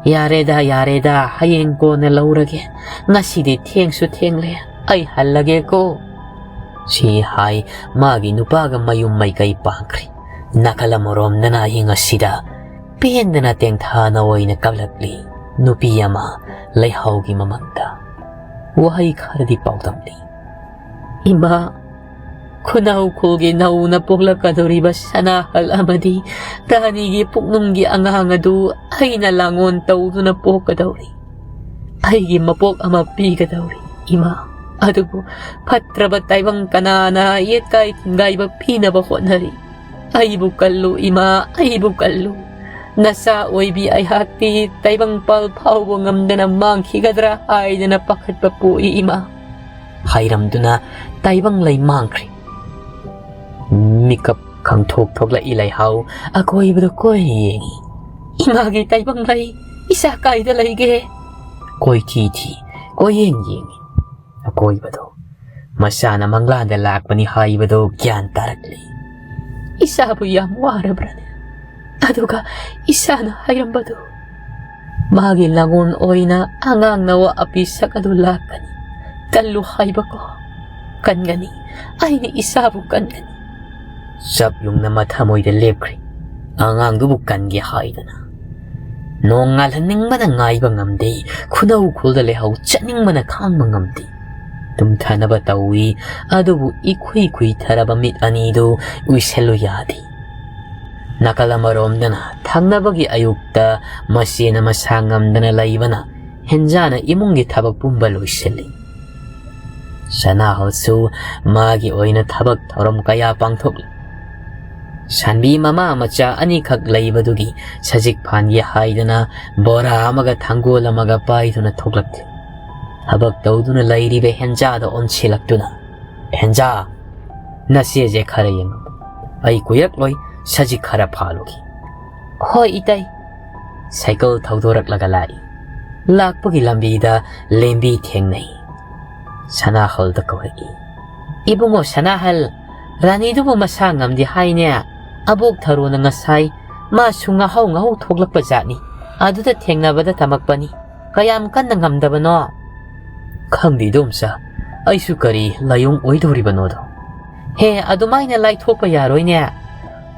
"ꯌꯥꯔꯦꯗ, ꯌꯥꯔꯦꯗ, ꯍꯌꯦꯡ ꯀꯣꯟꯅ ꯂꯧꯔꯒꯦ, ꯉꯁꯤꯗꯤ ꯊꯦꯡꯁꯨ ꯊꯦꯡꯂꯦ, ꯑꯩ ꯍꯜꯂꯒꯦꯀꯣ꯫" ꯁꯤ ꯍꯥꯏ, ꯃꯥꯒꯤ ꯅꯨꯄꯥꯒ ꯃꯌꯨꯝ ꯃꯥꯏꯀꯩ ꯄꯥꯡꯈ꯭ꯔꯦ꯫ ꯅꯥꯀꯜ ꯑꯃꯔꯣꯝꯗꯅ ꯑꯍꯤꯡ ꯑꯁꯤꯗ ꯄꯦꯟꯗꯅ ꯇꯦꯡꯊꯥꯅ ꯑꯣꯏꯅ ꯀꯞꯂꯛꯂꯤ ꯅꯨꯄꯤ ꯑꯃ ꯂꯩꯍꯥꯎꯒꯤ ꯃꯃꯛꯇ꯫ ꯋꯥꯍꯩ ꯈꯔꯗꯤ ꯄꯥꯎꯗꯝꯂꯤ꯫ "ꯏꯃꯥ, ꯈꯨꯅꯧ ꯈꯨꯜꯒꯤ ꯅꯧꯅ ꯄꯣꯛꯂꯛꯀꯗꯧꯔꯤꯕ ꯁꯅꯥꯍꯜ ꯑꯃꯗꯤ ꯔꯥꯅꯤꯒꯤ ꯄꯨꯛꯅꯨꯡꯒꯤ ꯑꯉꯥꯡ ꯑꯗꯨ ꯑꯩꯅ ꯂꯥꯡꯑꯣꯟ ꯇꯧꯗꯨꯅ ꯄꯣꯛꯀꯗꯧꯔꯤ꯫ ꯑꯩꯒꯤ ꯃꯄꯣꯛ ꯑꯃ ꯄꯤꯒꯗꯧꯔꯤ, ꯏꯃꯥ꯫ ꯑꯗꯨꯕꯨ ꯐꯠꯇ꯭ꯔꯕ ꯇꯥꯏꯕꯪ ꯀꯅꯥꯅ ꯌꯦꯠꯀꯥꯏ ꯊꯤꯡꯒꯥꯏꯕ ꯄꯤꯅꯕ ꯍꯣꯠꯅꯔꯤ? ꯑꯩꯕꯨ ꯀꯜꯂꯨ, ꯏꯃꯥ, ꯑꯩꯕꯨ ꯀꯜꯂꯨ꯫ ꯅꯆꯥ ꯑꯣꯏꯕꯤ ꯑꯩꯍꯥꯛꯇꯤ ꯇꯥꯏꯕꯪꯄꯥꯜ ꯐꯥꯎꯕ ꯉꯝꯗꯅ ꯃꯥꯡꯈꯤꯒꯗ꯭ꯔꯥ ꯍꯥꯏꯗꯅ ꯄꯥꯈꯠꯄ ꯄꯣꯛꯏ, ꯏꯃꯥ꯫" ꯍꯥꯏꯔꯝꯗꯨꯅ ꯇꯥꯏꯕꯪ ꯂꯩ ꯃꯥꯡꯈ꯭ꯔꯦ꯫ ꯃꯤꯀꯞ ꯈꯪꯊꯣꯛ ꯊꯣꯛꯂꯛꯏ ꯂꯩꯍꯥꯎ ꯑꯀꯣꯏꯕꯗ ꯀꯣꯏ ꯌꯦꯡꯏ꯫ "ꯏꯃꯥꯒꯤ ꯇꯥꯏꯕꯪ ꯂꯩ, ꯏꯆꯥ ꯀꯥꯏꯗ ꯂꯩꯒꯦ?" ꯀꯣꯏꯊꯤ ꯊꯤ, ꯀꯣꯏꯌꯦꯡ ꯌꯦꯡꯏ꯫ ꯑꯀꯣꯏꯕꯗꯣ ꯃꯁꯥꯅ ꯃꯪꯂꯥꯟꯗ ꯂꯥꯛꯄꯅꯤ ꯍꯥꯏꯕꯗꯣ ꯒ꯭ꯌꯥꯟ ꯇꯥꯔꯛꯂꯤ꯫ "ꯏꯆꯥꯕꯨ ꯌꯥꯝ ꯋꯥꯔꯕ꯭ꯔꯅꯦ? ꯑꯗꯨꯒ ꯏꯆꯥꯅ ꯍꯥꯏꯔꯝꯕꯗꯨ?" ꯃꯥꯒꯤ ꯂꯥꯡꯒꯣꯜ ꯑꯣꯏꯅ ꯑꯉꯥꯡꯅ ꯋꯥ ꯑꯄꯤꯁꯛ ꯑꯗꯨ ꯂꯥꯛꯀꯅꯤ꯫ ꯀꯜꯂꯨ ꯍꯥꯏꯕꯀꯣ꯫ ꯀꯟꯒꯅꯤ꯫ ꯑꯩꯅ ꯏꯆꯥꯕꯨ ꯀꯟꯒꯅꯤ꯫ ꯆꯞ ꯌꯨꯡꯅ ꯃꯊꯃꯣꯏꯗ ꯂꯦꯞꯈ꯭ꯔꯦ꯫ ꯑꯉꯥꯡꯗꯨꯕꯨ ꯀꯟꯒꯦ ꯍꯥꯏꯗꯅ꯫ ꯅꯣꯡ ꯉꯥꯜꯍꯟꯅꯤꯡꯕꯅ ꯉꯥꯏꯕ ꯉꯝꯗꯦ꯫ ꯈꯨꯅꯧ ꯈꯨꯜꯗ ꯂꯩꯍꯧ ꯆꯠꯅꯤꯡꯕꯅ ꯈꯥꯡꯕ ꯉꯝꯗꯦ꯫ ꯇꯨꯝꯊꯅꯕ ꯇꯧꯏ, ꯑꯗꯨꯕꯨ ꯏꯈꯨꯏ ꯈꯨꯏꯊꯔꯕ ꯃꯤꯠ ꯑꯅꯤꯗꯨ ꯎꯏꯁꯜꯂꯨ ꯌꯥꯗꯦ꯫ ꯅꯥꯀꯜ ꯑꯃꯔꯣꯝꯗꯅ ꯊꯪꯅꯕꯒꯤ ꯑꯌꯨꯛꯇ ꯃꯆꯦꯅ ꯃꯁꯥ ꯉꯝꯗꯅ ꯂꯩꯕꯅ ꯍꯦꯟꯖꯥꯅ ꯏꯃꯨꯡꯒꯤ ꯊꯕꯛ ꯄꯨꯝꯕ ꯂꯣꯏꯁꯤꯜꯂꯤ꯫ ꯁꯅꯥꯍꯜꯁꯨ ꯃꯥꯒꯤ ꯑꯣꯏꯅ ꯊꯕꯛ ꯊꯧꯔꯝ ꯀꯌꯥ ꯄꯥꯡꯊꯣꯛꯂꯤ꯫ ꯁꯥꯟꯕꯤ ꯃꯃꯥ ꯃꯆꯥ ꯑꯅꯤꯈꯛ ꯂꯩꯕꯗꯨꯒꯤ ꯁꯖꯤꯛ ꯐꯥꯟꯒꯦ ꯍꯥꯏꯗꯅ ꯕꯣꯔꯥ ꯑꯃꯒ ꯊꯥꯡꯒꯣꯜ ꯑꯃꯒ ꯄꯥꯏꯗꯨꯅ ꯊꯣꯛꯂꯛꯂꯤ꯫ ꯊꯕꯛ ꯇꯧꯗꯨꯅ ꯂꯩꯔꯤꯕ ꯍꯦꯟꯖꯥꯗ ꯑꯣꯟꯁꯤꯜꯂꯛꯇꯨꯅ, "ꯍꯦꯟꯖꯥ, ꯅꯆꯦꯁꯦ ꯈꯔ ꯌꯦꯡꯉꯨ꯫ ꯑꯩ ꯀꯨꯏꯔꯛꯂꯣꯏ, ꯁꯖꯤꯛ ꯈꯔ ꯐꯥꯜꯂꯨꯒꯦ꯫" "ꯍꯣꯏ, ꯏꯇꯩ꯫" ꯁꯥꯏꯀꯜ ꯊꯧꯗꯣꯔꯛꯂꯒ ꯂꯥꯛꯏ꯫ ꯂꯥꯛꯄꯒꯤ ꯂꯝꯕꯤꯗ ꯂꯦꯝꯕꯤ ꯊꯦꯡꯅꯩ꯫ ꯁꯅꯥꯍꯜꯗ ꯀꯧꯔꯛꯏ꯫ "ꯏꯕꯨꯡꯉꯣ ꯁꯅꯥꯍꯜ, ꯔꯥꯅꯤꯗꯨꯕꯨ ꯃꯁꯥ ꯉꯝꯗꯦ ꯍꯥꯏꯅꯦ꯫ ꯑꯕꯣꯛ ꯊꯔꯣꯅ ꯉꯁꯥꯏ ꯃꯥꯁꯨ ꯉꯥꯍꯧ ꯉꯥꯍꯧ ꯊꯣꯛꯂꯛꯄ ꯖꯥꯠꯅꯤ꯫ ꯑꯗꯨꯗ ꯊꯦꯡꯅꯕꯗ ꯇꯝꯃꯛꯄꯅꯤ꯫ ꯀꯌꯥꯝ ꯀꯟꯅ ꯉꯝꯗꯕꯅꯣ?" "ꯈꯪꯗꯦ ꯏꯗꯣꯝꯆꯥ, ꯑꯩꯁꯨ ꯀꯔꯤ ꯂꯥꯏꯑꯣꯡ ꯑꯣꯏꯗꯧꯔꯤꯕꯅꯣꯗꯣ꯫" "ꯍꯦ, ꯑꯗꯨꯃꯥꯏꯅ ꯂꯥꯏꯊꯣꯛꯄ ꯌꯥꯔꯣꯏꯅꯦ꯫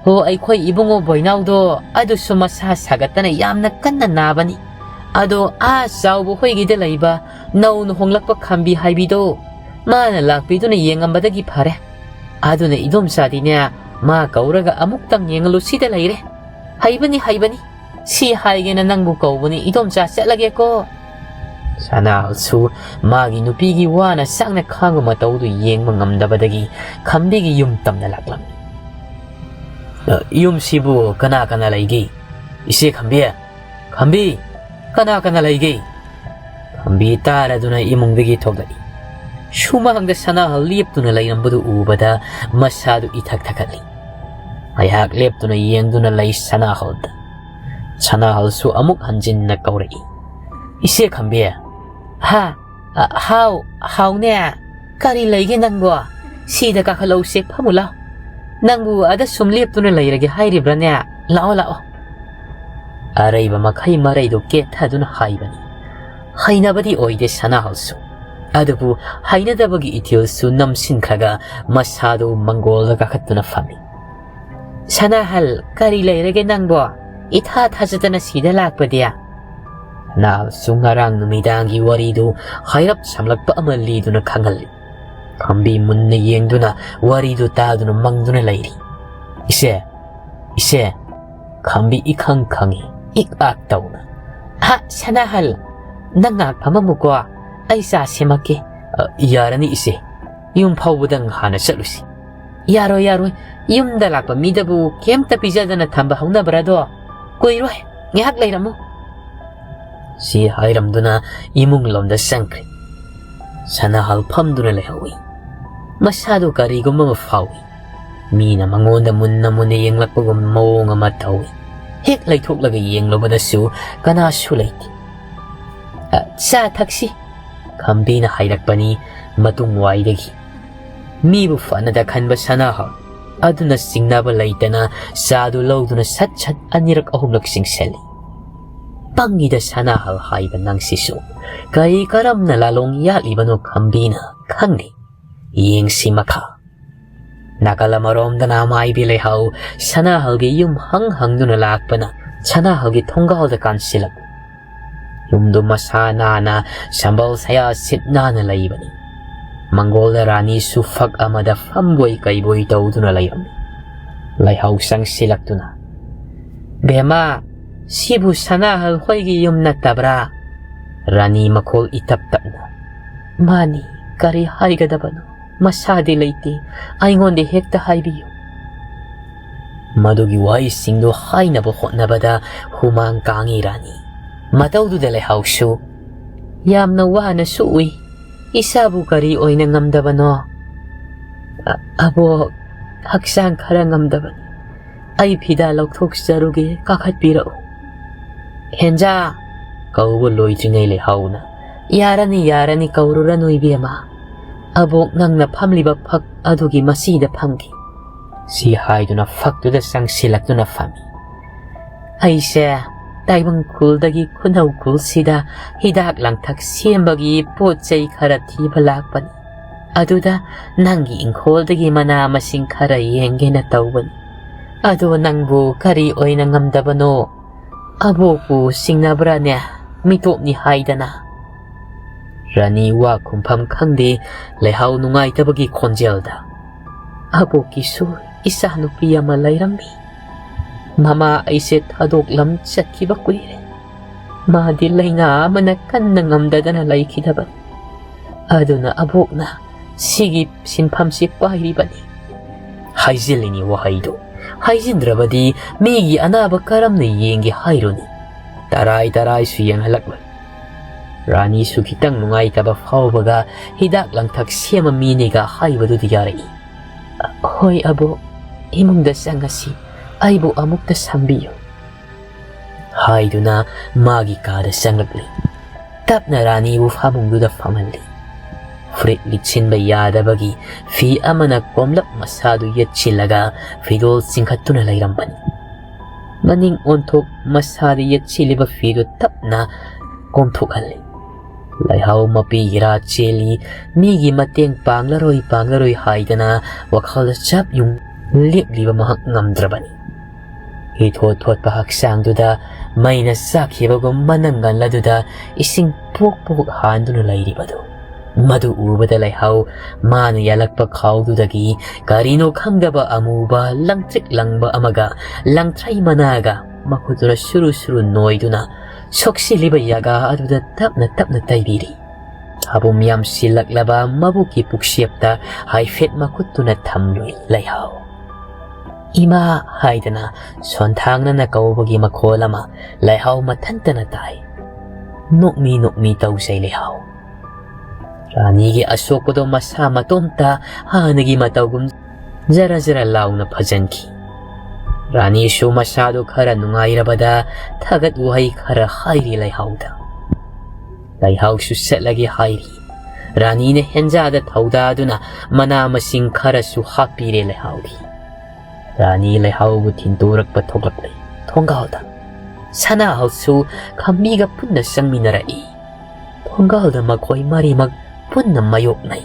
ꯍꯣ, ꯑꯩꯈꯣꯏ ꯏꯕꯨꯡꯉꯣ ꯕꯣꯏꯅꯥꯎꯗꯣ ꯑꯗꯨꯁꯨ ꯃꯁꯥ ꯁꯥꯒꯠꯇꯅ ꯌꯥꯝꯅ ꯀꯟꯅ ꯅꯥꯕꯅꯤ꯫ ꯑꯗꯣ ꯑꯥ ꯆꯥꯎꯕ ꯍꯣꯏꯒꯤꯗ ꯂꯩꯕ ꯅꯧꯅ ꯍꯣꯡꯂꯛꯄ ꯈꯥꯝꯕꯤ ꯍꯥꯏꯕꯤꯗꯣ, ꯃꯥꯅ ꯂꯥꯛꯄꯤꯗꯨꯅ ꯌꯦꯡꯉꯝꯕꯗꯒꯤ ꯐꯔꯦ꯫ ꯑꯗꯨꯅ ꯏꯗꯣꯝꯆꯥꯗꯤꯅꯦ, ꯃꯥ ꯀꯧꯔꯒ ꯑꯃꯨꯛꯇꯪ ꯌꯦꯡꯍꯜꯂꯨ ꯁꯤꯗ ꯂꯩꯔꯦ꯫ ꯍꯩꯕꯅꯤ, ꯍꯩꯕꯅꯤ꯫ ꯁꯤ ꯍꯥꯏꯒꯦꯅ ꯅꯪꯕꯨ ꯀꯧꯕꯅꯤ, ꯏꯗꯣꯝꯆꯥ, ꯆꯠꯂꯒꯦꯀꯣ꯫" ꯁꯅꯥꯍꯜꯁꯨ ꯃꯥꯒꯤ ꯅꯨꯄꯤꯒꯤ ꯋꯥꯅ ꯁꯥꯡꯅ ꯈꯥꯡꯕ ꯃꯇꯧꯗꯨ ꯌꯦꯡꯕ ꯉꯝꯗꯕꯗꯒꯤ ꯈꯝꯕꯤꯒꯤ ꯌꯨꯝ ꯇꯝꯅ ꯂꯥꯛꯂꯝꯃꯤ꯫ "ꯑ, ꯌꯨꯝꯁꯤꯕꯨ ꯀꯅꯥ ꯀꯅꯥ ꯂꯩꯒꯦ? ꯏꯆꯦ ꯈꯝꯕꯤ, ꯈꯝꯕꯤ, ꯀꯅꯥ ꯀꯅꯥ ꯂꯩꯒꯦ?" ꯈꯝꯕꯤ ꯇꯥꯔꯗꯨꯅ ꯏꯃꯨꯡꯗꯒꯤ ꯊꯣꯛꯂꯛꯏ꯫ ꯁꯨꯃꯥꯡꯗ ꯁꯅꯥꯍꯜ ꯂꯦꯞꯇꯨꯅ ꯂꯩꯔꯝꯕꯗꯨ ꯎꯕꯗ ꯃꯁꯥꯗꯨ ꯏꯊꯛ ꯊꯛꯀꯠꯂꯤ꯫ ꯉꯥꯏꯍꯥꯛ ꯂꯦꯞꯇꯨꯅ ꯌꯦꯡꯗꯨꯅ ꯂꯩ ꯁꯅꯥꯍꯜꯗ꯫ ꯁꯅꯥꯍꯜꯁꯨ ꯑꯃꯨꯛ ꯍꯟꯖꯤꯟꯅ ꯀꯧꯔꯛꯏ, "ꯏꯆꯦ ꯈꯝꯕꯤ꯫" "ꯍꯥ? ꯑ, ꯍꯥꯎ, ꯍꯥꯎꯅꯦ꯫ ꯀꯔꯤ ꯂꯩꯒꯦ ꯅꯪꯕꯣ? ꯁꯤꯗ ꯀꯥꯈꯠꯂꯛꯎꯁꯦ, ꯐꯝꯃꯨ ꯂꯥꯎ꯫ ꯅꯪꯕꯨ ꯑꯗ ꯁꯨꯝ ꯂꯦꯞꯇꯨꯅ ꯂꯩꯔꯒꯦ ꯍꯥꯏꯔꯤꯕ꯭ꯔꯥꯅꯦ? ꯂꯥꯛꯑꯣ, ꯂꯥꯛꯑꯣ꯫" ꯑꯔꯩꯕ ꯃꯈꯩ ꯃꯔꯩꯗꯨ ꯀꯦꯠꯊꯗꯨꯅ ꯍꯥꯏꯕꯅꯤ꯫ ꯍꯩꯅꯕꯗꯤ ꯑꯣꯏꯗꯦ ꯁꯅꯥꯍꯜꯁꯨ꯫ ꯑꯗꯨꯕꯨ ꯍꯩꯅꯗꯕꯒꯤ ꯏꯊꯤꯜꯁꯨ ꯅꯝꯁꯤꯟꯈ꯭ꯔꯒ ꯃꯁꯥꯗꯨ ꯃꯪꯒꯣꯜꯗ ꯀꯥꯈꯠꯇꯨꯅ ꯐꯝꯃꯤ꯫ "ꯁꯅꯥꯍꯜ, ꯀꯔꯤ ꯂꯩꯔꯒꯦ ꯅꯪꯕꯣ? ꯏꯊꯥ ꯊꯥꯖꯗꯅ ꯁꯤꯗ ꯂꯥꯛꯄꯗꯤ?" ꯁꯅꯥꯍꯜꯁꯨ ꯉꯔꯥꯡ ꯅꯨꯃꯤꯗꯥꯡꯒꯤ ꯋꯥꯔꯤꯗꯨ ꯍꯥꯏꯔꯞ ꯁꯝꯂꯛꯄ ꯑꯃ ꯂꯤꯗꯨꯅ ꯈꯪꯍꯜꯂꯤ꯫ ꯈꯝꯕꯤ ꯃꯨꯟꯅ ꯌꯦꯡꯗꯨꯅ ꯋꯥꯔꯤꯗꯨ ꯇꯥꯗꯨꯅ ꯃꯪꯗꯨꯅ ꯂꯩꯔꯤ꯫ "ꯏꯆꯦ, ꯏꯆꯦ!" ꯈꯝꯕꯤ ꯏꯈꯪ ꯈꯪꯉꯤ, ꯏꯛ ꯑꯥꯛ ꯇꯧꯅ꯫ "ꯍꯥ, ꯁꯅꯥꯍꯜ, ꯅꯪ ꯉꯥꯏꯍꯥꯛ ꯐꯝꯃꯝꯃꯨꯀꯣ, ꯑꯩ ꯆꯥ ꯁꯦꯝꯃꯛꯀꯦ꯫" "ꯑ, ꯌꯥꯔꯅꯤ ꯏꯆꯦ, ꯌꯨꯝ ꯐꯥꯎꯕꯗꯪ ꯍꯥꯟꯅ ꯆꯠꯂꯨꯁꯤ꯫" "ꯌꯥꯔꯣꯏ, ꯌꯥꯔꯣꯏ, ꯌꯨꯝꯗ ꯂꯥꯛꯄ ꯃꯤꯗꯕꯨ ꯀꯩꯝꯇ ꯄꯤꯖꯗꯅ ꯊꯝꯕ ꯍꯧꯅꯕ꯭ꯔꯥꯗꯣ? ꯀꯨꯏꯔꯣꯏ, ꯉꯥꯏꯍꯥꯛ ꯂꯩꯔꯝꯃꯨ꯫" ꯁꯤ ꯍꯥꯏꯔꯝꯗꯨꯅ ꯏꯃꯨꯡ ꯂꯣꯝꯗ ꯆꯪꯈ꯭ꯔꯦ꯫ ꯁꯅꯥꯍꯜ ꯐꯝꯗꯨꯅ ꯂꯩꯍꯧꯏ꯫ ꯃꯁꯥꯗꯨ ꯀꯔꯤꯒꯨꯝꯕ ꯑꯃ ꯐꯥꯎꯏ꯫ ꯃꯤꯅ ꯃꯉꯣꯟꯗ ꯃꯨꯟꯅ ꯃꯨꯟꯅ ꯌꯦꯡꯂꯛꯄꯒꯨꯝ ꯃꯑꯣꯡ ꯑꯃ ꯇꯧꯏ꯫ ꯍꯦꯛ ꯂꯩꯊꯣꯛꯂꯒ ꯌꯦꯡꯂꯨꯕꯗꯁꯨ ꯀꯅꯥꯁꯨ ꯂꯩꯇꯦ꯫ "ꯑ, ꯆꯥ ꯊꯛꯁꯤ꯫" ꯈꯝꯕꯤꯅ ꯍꯥꯏꯔꯛꯄꯅꯤ ꯃꯇꯨꯡ ꯋꯥꯏꯗꯒꯤ꯫ ꯃꯤꯕꯨ ꯐꯅꯗ ꯈꯟꯕ ꯁꯅꯥꯍꯜ ꯑꯗꯨꯅ ꯆꯤꯡꯅꯕ ꯂꯩꯇꯅ ꯆꯥꯗꯨ ꯂꯧꯗꯨꯅ ꯁꯠ ꯁꯠ ꯑꯅꯤꯔꯛ ꯑꯍꯨꯝꯂꯛ ꯆꯤꯡꯁꯤꯜꯂꯤ꯫ "ꯄꯪꯉꯤꯗ ꯁꯅꯥꯍꯜ ꯍꯥꯏꯕ ꯅꯪꯁꯤꯁꯨ꯫ ꯀꯔꯤ ꯀꯔꯝꯅ ꯂꯥꯂꯣꯡ ꯌꯥꯠꯂꯤꯕꯅꯣ ꯈꯝꯕꯤꯅ ꯈꯪꯗꯦ꯫ ꯌꯦꯡꯁꯤ ꯃꯈꯥ꯫" ꯅꯥꯀꯜ ꯑꯃꯔꯣꯝꯗꯅ ꯃꯥꯏꯕꯤ ꯂꯩꯍꯥꯎ ꯁꯅꯥꯍꯜꯒꯤ ꯌꯨꯝ ꯍꯪ ꯍꯪꯗꯨꯅ ꯂꯥꯛꯄꯅ ꯁꯅꯥꯍꯜꯒꯤ ꯊꯣꯡꯒꯥꯜꯗ ꯀꯥꯟꯁꯤꯜꯂꯛ꯫ ꯌꯨꯝꯗꯨ ꯃꯁꯥ ꯅꯥꯟꯅ ꯁꯝꯕꯜ ꯁꯌꯥ ꯁꯤꯠ ꯅꯥꯟꯅ ꯂꯩꯕꯅꯤ꯫ ꯃꯪꯒꯣꯜꯗ ꯔꯥꯅꯤꯁꯨ ꯐꯛ ꯑꯃꯗ ꯐꯝꯕꯣꯏ ꯀꯩꯕꯣꯏ ꯇꯧꯗꯨꯅ ꯂꯩꯔꯝꯃꯤ꯫ ꯂꯩꯍꯥꯎ ꯆꯪꯁꯤꯜꯂꯛꯇꯨꯅ, "ꯕꯦꯝꯃ, ꯁꯤꯕꯨ ꯁꯅꯥꯍꯜ ꯍꯣꯏꯒꯤ ꯌꯨꯝ ꯅꯠꯇꯕ꯭ꯔꯥ?" ꯔꯥꯅꯤ ꯃꯈꯣꯜ ꯏꯇꯞ ꯇꯞꯅ, "ꯃꯥꯅꯤ, ꯀꯔꯤ ꯍꯥꯏꯒꯗꯕꯅꯣ? ꯃꯁꯥꯗꯤ ꯂꯩꯇꯦ, ꯑꯩꯉꯣꯟꯗ ꯍꯦꯛꯇ ꯍꯥꯏꯕꯤꯌꯨ꯫" ꯃꯗꯨꯒꯤ ꯋꯥꯍꯩꯁꯤꯡꯗꯨ ꯍꯥꯏꯅꯕ ꯍꯣꯠꯅꯕꯗ ꯍꯨꯃꯥꯡ ꯀꯥꯡꯉꯤ ꯔꯥꯅꯤ꯫ ꯃꯇꯧꯗꯨꯗ ꯂꯩꯍꯥꯎꯁꯨ, "ꯌꯥꯝꯅ ꯋꯥꯅꯁꯨ ꯎꯏ꯫ ꯏꯁꯥꯕꯨ ꯀꯔꯤ ꯑꯣꯏꯅ ꯉꯝꯗꯕꯅꯣ?" "ꯑ-, ꯑꯕꯣꯛ, ꯍꯛꯆꯥꯡ ꯈꯔ ꯉꯝꯗꯕꯅꯤ꯫ ꯑꯩ ꯐꯤꯗꯥ ꯂꯧꯊꯣꯛꯆꯔꯨꯒꯦ, ꯀꯥꯈꯠꯄꯤꯔꯛꯎ꯫" "ꯍꯦꯟꯖꯥ!" ꯀꯧꯕ ꯂꯣꯏꯗ꯭ꯔꯤꯉꯩ ꯂꯩꯍꯥꯎꯅ, "ꯌꯥꯔꯅꯤ, ꯌꯥꯔꯅꯤ, ꯀꯧꯔꯨꯔꯅꯨ ꯏꯕꯦꯝꯃ꯫ ꯑꯕꯣꯛ, ꯅꯪꯅ ꯐꯝꯂꯤꯕ ꯐꯛ ꯑꯗꯨꯒꯤ ꯃꯁꯤꯗ ꯐꯝꯒꯦ꯫" ꯁꯤ ꯍꯥꯏꯗꯨꯅ ꯐꯛꯇꯨꯗ ꯆꯪꯁꯤꯜꯂꯛꯇꯨꯅ ꯐꯝꯃꯤ꯫ "ꯑꯩꯁꯦ ꯇꯥꯏꯕꯪ ꯈꯨꯜꯗꯒꯤ ꯈꯨꯅꯧ ꯈꯨꯜꯁꯤꯗ ꯍꯤꯗꯥꯛ ꯂꯥꯡꯊꯛ ꯁꯦꯝꯕꯒꯤ ꯄꯣꯠ ꯆꯩ ꯈꯔ ꯊꯤꯕ ꯂꯥꯛꯄꯅꯤ꯫ ꯑꯗꯨꯗ ꯅꯪꯒꯤ ꯏꯪꯈꯣꯜꯗꯒꯤ ꯃꯅꯥ ꯃꯁꯤꯡ ꯈꯔ ꯌꯦꯡꯒꯦꯅ ꯇꯧꯕꯅꯤ꯫ ꯑꯗꯣ ꯅꯪꯕꯨ ꯀꯔꯤ ꯑꯣꯏꯅ ꯉꯝꯗꯕꯅꯣ? ꯑꯕꯣꯛꯄꯨ ꯁꯤꯡꯅꯕ꯭ꯔꯥꯅꯦ? ꯃꯤꯇꯣꯞꯅꯤ ꯍꯥꯏꯗꯅ꯫ ꯔꯥꯅꯤ ꯋꯥ ꯈꯨꯝꯐꯝ ꯈꯪꯗꯦ, ꯂꯩꯍꯥꯎ ꯅꯨꯡꯉꯥꯏꯇꯕꯒꯤ ꯈꯣꯟꯖꯦꯜꯗ꯫ ꯑꯕꯣꯛꯀꯤꯁꯨ ꯏꯆꯥꯅꯨꯄꯤ ꯑꯃ ꯂꯩꯔꯝꯃꯤ꯫ ꯃꯃꯥ ꯑꯩꯁꯦ ꯊꯥꯗꯣꯛꯂꯝ ꯆꯠꯈꯤꯕ ꯀꯨꯏꯔꯦ꯫ ꯃꯥꯗꯤ ꯂꯩꯅꯥ ꯑꯃꯅ ꯀꯟꯅ ꯉꯝꯗꯗꯅ ꯂꯩꯈꯤꯗꯕꯅꯤ꯫ ꯑꯗꯨꯅ ꯑꯕꯣꯛꯅ ꯁꯤꯒꯤ ꯁꯤꯟꯐꯝꯁꯤ ꯄꯥꯏꯔꯤꯕꯅꯤ꯫ ꯍꯥꯏꯖꯤꯜꯂꯤꯅꯤ ꯋꯥꯍꯩꯗꯨ꯫ ꯍꯥꯏꯖꯤꯟꯗ꯭ꯔꯕꯗꯤ ꯃꯤꯒꯤ ꯑꯅꯥꯕ ꯀꯔꯝꯅ ꯌꯦꯡꯒꯦ ꯍꯥꯏꯔꯨꯅꯤ? ꯇꯔꯥꯏ ꯇꯔꯥꯏꯁꯨ ꯌꯦꯡꯍꯜꯂꯛꯂꯣꯏ꯫ ꯔꯥꯅꯤꯁꯨ ꯈꯤꯇꯪ ꯅꯨꯡꯉꯥꯏꯇꯕ ꯐꯥꯎꯕꯒ ꯍꯤꯗꯥꯛ ꯂꯥꯡꯊꯛ ꯁꯦꯝꯕ ꯃꯤꯅꯤꯒ ꯍꯥꯏꯕꯗꯨꯗꯤ ꯌꯥꯔꯛꯏ꯫ "ꯍꯣꯏ ꯑꯕꯣꯛ, ꯏꯃꯨꯡꯗ ꯆꯪꯉꯁꯤ, ꯑꯩꯕꯨ ꯑꯃꯨꯛꯇ ꯁꯪꯕꯤꯌꯨ" ꯍꯥꯏꯗꯨꯅ ꯃꯥꯒꯤ ꯀꯥꯗ ꯆꯪꯂꯛꯂꯤ꯫ ꯇꯞꯅ ꯔꯥꯅꯤꯕꯨ ꯐꯃꯨꯡꯗꯨꯗ ꯐꯝꯍꯜꯂꯤ꯫ ꯐꯨꯔꯤꯠ ꯂꯤꯠꯁꯤꯟꯕ ꯌꯥꯗꯕꯒꯤ ꯐꯤ ꯑꯃꯅ ꯀꯣꯝꯂꯞ ꯃꯁꯥꯗꯨ ꯌꯦꯠꯁꯤꯜꯂꯒ ꯐꯤꯗꯣꯜ ꯆꯤꯡꯈꯠꯇꯨꯅ ꯂꯩꯔꯝꯕꯅꯤ꯫ ꯃꯅꯤꯡ ꯑꯣꯟꯊꯣꯛ ꯃꯁꯥꯗ ꯌꯦꯠꯁꯤꯜꯂꯤꯕ ꯐꯤꯗꯨ ꯇꯞꯅ ꯀꯣꯝꯊꯣꯛꯍꯜꯂꯤ꯫ ꯂꯩꯍꯥꯎ ꯃꯄꯤ ꯏꯔꯥ ꯆꯦꯜꯂꯤ, ꯃꯤꯒꯤ ꯃꯇꯦꯡ ꯄꯥꯡꯂꯔꯣꯏ ꯄꯥꯡꯂꯔꯣꯏ ꯍꯥꯏꯗꯅ ꯋꯥꯈꯜꯗ ꯆꯞ ꯌꯨꯡ ꯂꯦꯞꯂꯤꯕ ꯃꯍꯥꯛ ꯉꯝꯗ꯭ꯔꯕꯅꯤ꯫ ꯏꯊꯣꯠ ꯊꯣꯠꯄ ꯍꯛꯆꯥꯡꯗꯨꯗ ꯃꯩꯅ ꯆꯥꯛꯈꯤꯕꯒꯨꯝ ꯃꯅꯪꯒꯜ ꯑꯗꯨꯗ ꯏꯁꯤꯡ ꯄꯣꯛ ꯄꯣꯛ ꯍꯥꯟꯗꯨꯅ ꯂꯩꯔꯤꯕꯗꯨ꯫ ꯃꯗꯨ ꯎꯕꯗ ꯂꯩꯍꯥꯎ ꯃꯥꯅ ꯌꯥꯜꯂꯛꯄ ꯈꯥꯎꯗꯨꯗꯒꯤ ꯀꯔꯤꯅꯣ ꯈꯪꯗꯕ ꯑꯃꯨꯕ ꯂꯪꯇ꯭ꯔꯤꯛ ꯂꯪꯕ ꯑꯃꯒ ꯂꯪꯊ꯭ꯔꯩ ꯃꯅꯥꯒ ꯃꯈꯨꯠꯇꯨꯅ ꯁꯨꯔꯨ ꯁꯨꯔꯨ ꯅꯣꯏꯗꯨꯅ ꯁꯣꯛꯆꯤꯜꯂꯤꯕ ꯌꯥꯒꯥ ꯑꯗꯨꯗ ꯇꯞꯅ ꯇꯞꯅ ꯇꯩꯕꯤꯔꯤ꯫ ꯍꯥꯕꯨꯝ ꯌꯥꯝꯁꯤꯜꯂꯛꯂꯕ ꯃꯕꯨꯛꯀꯤ ꯄꯨꯛꯁꯦꯞꯇ ꯍꯥꯏꯐꯦꯠ ꯃꯈꯨꯠꯇꯨꯅ ꯊꯝꯂꯨꯏ ꯂꯩꯍꯥꯎ꯫ "ꯏꯃꯥ" ꯍꯥꯏꯗꯅ ꯁꯣꯟꯊꯥꯡꯅꯅ ꯀꯧꯕꯒꯤ ꯃꯈꯣꯜ ꯑꯃ ꯂꯩꯍꯥꯎ ꯃꯊꯟꯇꯅ ꯇꯥꯏ꯫ ꯅꯣꯛꯃꯤ ꯅꯣꯛꯃꯤ ꯇꯧꯖꯩ ꯂꯩꯍꯥꯎ꯫ ꯔꯥꯅꯤꯒꯤ ꯑꯁꯣꯛꯄꯗꯣ ꯃꯁꯥ ꯃꯇꯣꯝꯇ ꯍꯥꯟꯅꯒꯤ ꯃꯇꯧꯒꯨꯝ ꯖꯔ ꯖꯔ ꯂꯥꯎꯅ ꯐꯖꯟꯈꯤ꯫ ꯔꯥꯅꯤꯁꯨ ꯃꯁꯥꯗꯨ ꯈꯔ ꯅꯨꯡꯉꯥꯏꯔꯕꯗ ꯊꯥꯒꯠ ꯋꯥꯍꯩ ꯈꯔ ꯍꯥꯏꯔꯤ ꯂꯩꯍꯥꯎꯗ꯫ ꯂꯩꯍꯥꯎꯁꯨ ꯆꯠꯂꯒꯦ ꯍꯥꯏꯔꯤ꯫ ꯔꯥꯅꯤꯅ ꯍꯦꯟꯖꯥꯗ ꯊꯧꯗꯥꯗꯨꯅ ꯃꯅꯥ ꯃꯁꯤꯡ ꯈꯔꯁꯨ ꯍꯥꯞꯄꯤꯔꯦ ꯂꯩꯍꯥꯎꯗꯤ꯫ ꯔꯥꯅꯤ ꯂꯩꯍꯥꯎꯕꯨ ꯊꯤꯟꯗꯣꯔꯛꯄ ꯊꯣꯛꯂꯛꯂꯦ ꯊꯣꯡꯒꯥꯜꯗ꯫ ꯁꯅꯥꯍꯣꯁꯨ ꯈꯝꯕꯤꯒ ꯄꯨꯟꯅ ꯆꯪꯃꯤꯟꯅꯔꯛꯏ꯫ ꯊꯣꯡꯒꯥꯜꯗ ꯃꯈꯣꯏ ꯃꯔꯤꯃꯛ ꯄꯨꯟꯅ ꯃꯥꯌꯣꯛꯅꯩ꯫